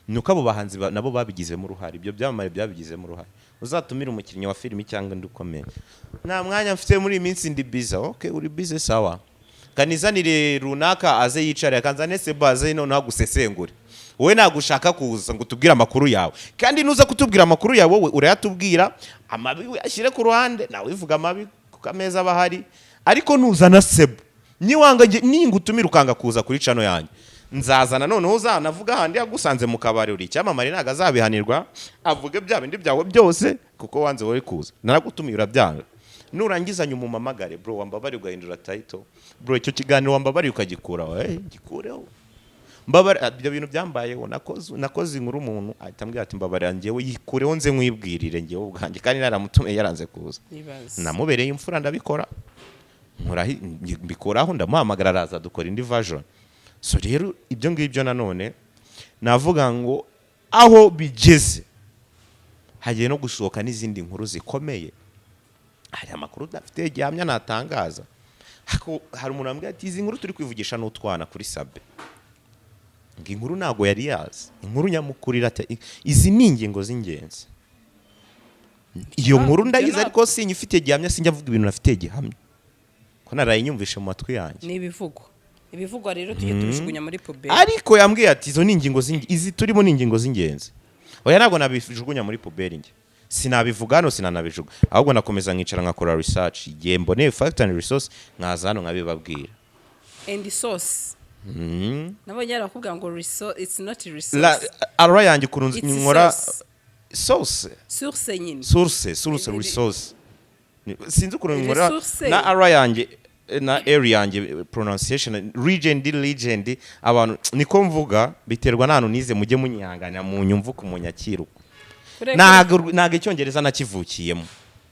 ni uko abo bahanzi nabo babigizemo uruhare, ibyo byamamare byabigizemo uruhare. Uzatumire umukinnyi wa filimi cyangwa undi ukomeye: "Nta mwanya mfite muri iyi minsi, ndi busy." "Okay, uri busy, sawa, kanizanire runaka aze yicare, akanzane Seba aze noneho agusesengure." Wowe ntabwo ushaka kuza ngo utubwire amakuru yawe, kandi nuza kutubwira amakuru yawe, wowe urayatubwira, amabi uyashyire ku ruhande, nawe wivuga amabi kuko ameza aba ahari. Ariko nuzana Sebo, niwanga ningutumira ukanga kuza kuri channel yanjye, nzazana noneho uzanavuga ahandi yagusanze mu kabari, uri icyamamare, ntabwo azabihanirwa, avuge bya bindi byawe byose kuko wanze wowe kuza. Naragutumiye urabyanga. Nurangiza nyuma umamagare: "Bro, wambabariye ugahindura title? Bro, icyo kiganiro wambabariye ukagikuraho?" Gikureho, mbabara. Ibyo bintu byambayeho, nakoze inkuru, umuntu ahita ambwira ati: "Mbabarira, njyewe yikureho nze nkwibwirire njyewe ubwanjye," kandi naramutumiye yaranze kuza. Nibaze. Namubereye imfura, ndabikora, mbikuraho, ndamuhamagara araza, dukora indi version. So rero ibyo ngibyo nanone navuga ngo aho bigeze hagiye no gusohoka n'izindi nkuru zikomeye. Hari amakuru udafite gihamya natangaza. Ariko hari umuntu wambwiye ati: "Izi nkuru turi kwivugisha n'utwana kuri Sabe," ngo inkuru ntabwo yari yazi, inkuru nyamukuru irata, izi ni ingingo z'ingenzi. Iyo nkuru ndayizi, ariko sinyifitiye gihamya, sinjya avuga ibintu nafitiye gihamya ko narayinyumvishe mu matwi yanjye. Ni ibivugwa. Ibivugwa rero tujye tubijugunya muri poubelle. Ariko yambwiye ati: "Izo ni ingingo z'ingenzi, izi turimo ni ingingo z'ingenzi." Oya, ntabwo nabijugunya muri poubelle, njye sinabivuga hano, sinanabijugunya, ahubwo nakomeza nkicara nkakora research, igihe mboneye fact and resource nkaza hano nkabibabwira. And source. Nabonye barakubwira ngo it's not resource. Ara yanjye ukuntu It's nkora source. Source. Source nyine. Source, resource. Sinzi ukuntu nkora Resource. na ara yanjye na r yanjye, pronunciation, legend, legend, abantu niko mvuga, biterwa n'ahantu nize. Mujye munyihanganira mu nyumva ku munyakiro. Ntabwo icyongereza nakivukiyemo,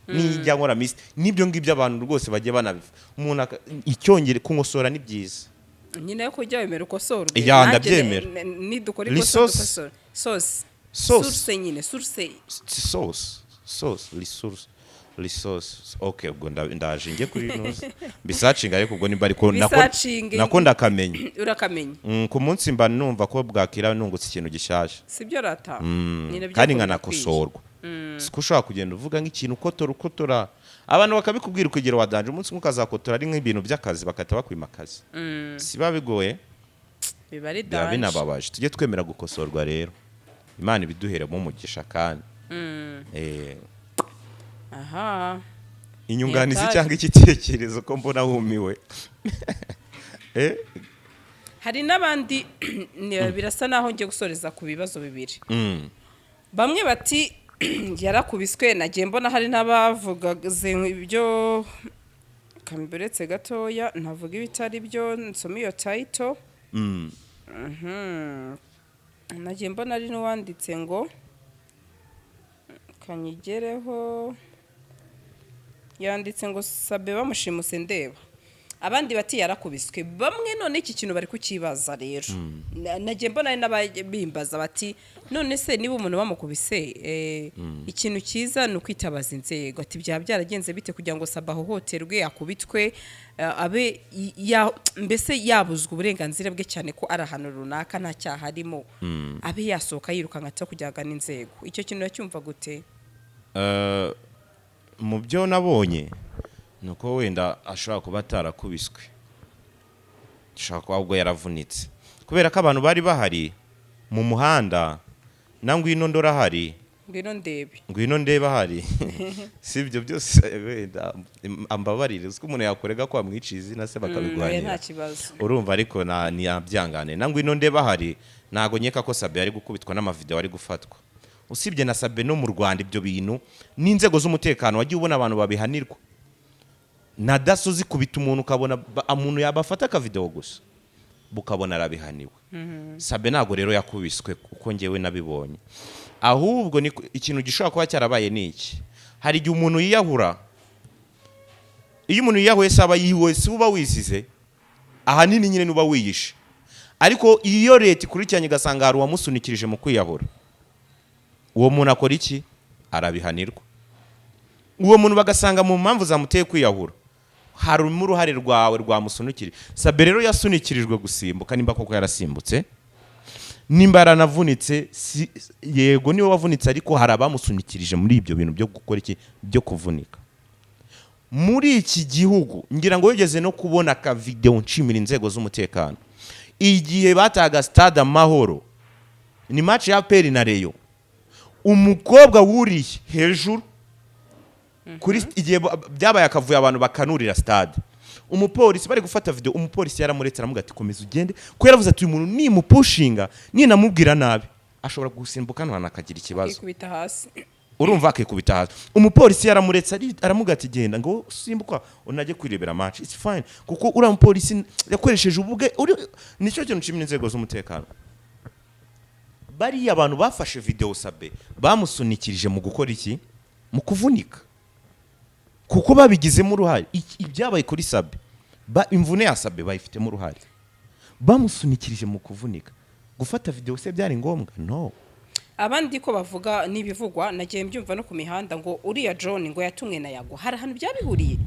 nijya nkora misi n'ibyo ngibyo, abantu rwose bagiye banabiva umuntu icyongere kunkosora ni byiza. Nyine yo kujya wemera ukosorwe. Ya, Nanjye ndabyemera. nidukora ikosa Resource. dukosora source. Source. Source nyine, source. Source, resource, resource. Okay, ubwo ndaje njye kuri noze mbisearchinga, ariko ubwo nimba ariko Bisearchinge. nako ndakamenya. Urakamenya. Ku munsi mba numva ko bwakira nungutse ikintu gishyashya. Sibyo rata? Ni nabyo Kandi ko nkanakosorwa. Siko ushobora kugenda uvuga nk'ikintu ukotora ukotora, abantu bakabikubwira ukugero wa danger, umunsi umwe ukazakotora ari nk'ibintu by'akazi, bagahita bakwima akazi. Si biba bigoye? Biba ari Biba danger. binababaje. Tujye twemera gukosorwa rero, Imana ibiduheremo umugisha kandi. Aha. Inyunganizi Ntiyatari. cyangwa igitekerezo, ko mbona wumiwe? Hari n'abandi birasa naho ngiye gusoreza ku bibazo bibiri. Bamwe bati yarakubiswe, nagiye mbona hari n'abavuga ibyo kamberetse gatoya, ntavuga ibitari byo, nsoma iyo title. Nagiye mbona ari n'uwanditse ngo kanyigereho, yanditse ngo Sabe bamushimuse ndeba. Abandi bati yarakubiswe. Bamwe none iki kintu bari kukibaza rero. Nagiye mbona hari n'ababimbaza bati: "None se niba umuntu bamukubise, ikintu cyiza ni ukwitabaza inzego," ati byaba byaragenze bite kugira ngo Sabe ahohoterwe, akubitwe, abe mbese yabuzwa uburenganzira bwe, cyane ko ari ahantu runaka nta cyaha arimo, abe yasohoka yirukanka atari kujya agana inzego? Icyo kintu uracyumva gute? Mu byo nabonye ni uko wenda ashobora kuba atarakubiswe, ashobora kuba ahubwo yaravunitse, kubera ko abantu bari bahari mu muhanda na Ngwino Ndorahari. Ngwino Ndebe. Ngwino Ndebe ahari. Si ibyo byose, wenda ambabarire, uzi ko umuntu yakorega ko wamwiciye izina se Oya, bakabiguhanira? Nta kibazo. Urumva, ariko na ntiyabyangane na Ngwino Ndebe ahari, ntago nkeka ko Sabe ari gukubitwa n'amavideo ari gufatwa. Usibye na Sabe, no mu Rwanda ibyo bintu n'inzego z'umutekano wagiye ubona abantu babihanirwa, na DASSO zikubita umuntu, ukabona umuntu yabafata akavideo gusa bukabona arabihaniwe. Sabe ntabwo rero yakubiswe uko ngewe nabibonye, ahubwo ni ikintu gishobora kuba cyarabaye ni iki: hari igihe umuntu yiyahura. Iyo umuntu yiyahuye se aba yiwe, si uba wizize? Ahanini nyine nuba wiyishe. Ariko iyo leta ikurikiranye igasanga hari uwamusunikirije mu kwiyahura, uwo muntu akora iki? Arabihanirwa. Uwo muntu bagasanga mu mpamvu zamuteye kwiyahura harimo uruhare rwawe rwamusunikirije. Sabe rero yasunikirijwe gusimbuka, nimba koko yarasimbutse, nimba yaranavunitse, si, yego niwe wavunitse, ariko hari abamusunikirije muri ibyo bintu byo gukora iki, byo kuvunika. Muri iki gihugu ngira ngo wigeze no kubona akavideo nshimira inzego z'umutekano, igihe bataga Stade Amahoro, ni match ya APR na Rayon, umukobwa wuriye hejuru kuri, igihe byabaye akavuyo abantu bakanurira stade, umupolisi bari gufata video, umupolisi yaramuretse, aramubwira ati: "Komeza ugende," ko yaravuze ati: "Uyu muntu nimupushinga, ninamubwira nabi, ashobora gusimbuka hano akagira ikibazo." Ikubita hasi. Urumva, akikubita hasi. Umupolisi yaramuretse, aramubwira ati: "Genda ngo simbuka unajye kwirebera match, it's fine," kuko uriya mupolisi yakoresheje ubwe nicyo kintu nshimira inzego z'umutekano. Bariya abantu bafashe video Sabe bamusunikirije mu gukora iki, mu kuvunika, kuko babigizemo uruhare. Ibyabaye kuri Sabe, imvune ya Sabe bayifitemo uruhare, bamusunikirije mu kuvunika. Gufata video se byari ngombwa? No. Abandi ko bavuga n'ibivugwa, nagiye mbyumva no ku mihanda, ngo uriya John ngo yatumwe na Yago. Hari ahantu byabihuriye?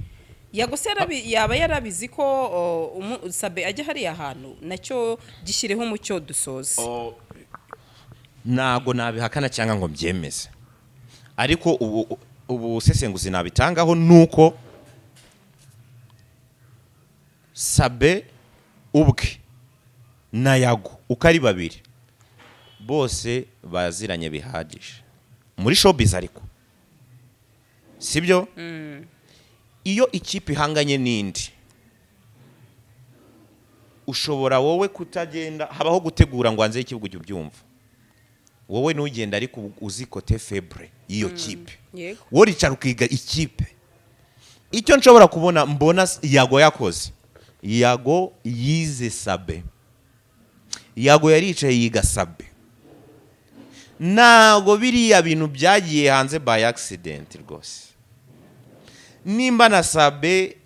Yago se yaba yarabizi ko Sabe ajya hariya hantu? Nacyo gishyireho umucyo dusoze. Ntago nabihakana cyangwa ngo mbyemeze, ariko ubu ubusesenguzi nabitangaho nuko Sabe ubwe na Yago uko ari babiri bose baziranye bihagije muri showbiz. Ariko sibyo, iyo ikipe ihanganye n'indi, ushobora wowe kutagenda, habaho gutegura ngo hanze y'ikibuga ujye ubyumva, wowe ntugende, ariko uzi côté faible y'iyo kipe. Wowe uricara ukiga ikipe. Icyo nshobora kubona, mbona Yago yakoze, Yago yize Sabe. Yago yaricaye yiga Sabe. Ntago biriya bintu byagiye hanze by accident rwose. Nimba na Sabe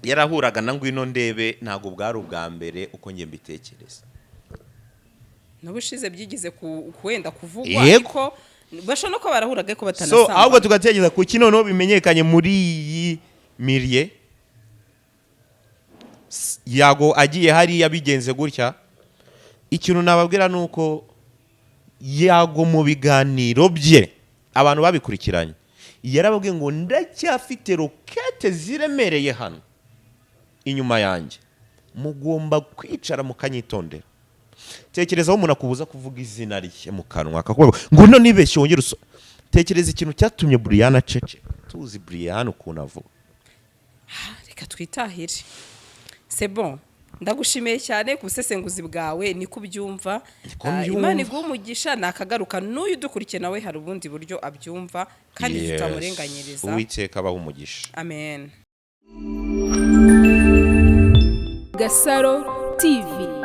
yarahuraga na Ngwino Ndebe, ntabwo bwari ubwa mbere uko njye mbitekereza. N'ubushize byigeze wenda kuvugwa. Yego. Ariko bashobora no kuba barahuraga ariko So batanasambana. Ahubwo tugatekereza kuki noneho bimenyekanye muri iyi milieu. Yago agiye hariya bigenze gutya. Ikintu nababwira ni uko Yago mu biganiro bye, abantu babikurikiranye, yarababwiye ngo: "Ndacyafite rokete ziremereye hano inyuma yanjye, mugomba kwicara mukanyitondera." Tekereza aho umuntu akubuza kuvuga izina rye mu kanwa, akakubwira ngo no nibeshye wongere uso. Tekereza ikintu cyatumye Brian acece, tuzi Brian ukuntu avuga. Reka twitahire, c'est bon. Ndagushimiye cyane ku busesenguzi bwawe, niko ubyumva. Niko Ah, mbyumva. Imana iguhe umugisha. Nakagaruka n'uyu udukurikiye nawe hari ubundi buryo abyumva kandi Yes. tutamurenganyiriza. Uwiteka abaha umugisha. Amen. Gasaro TV.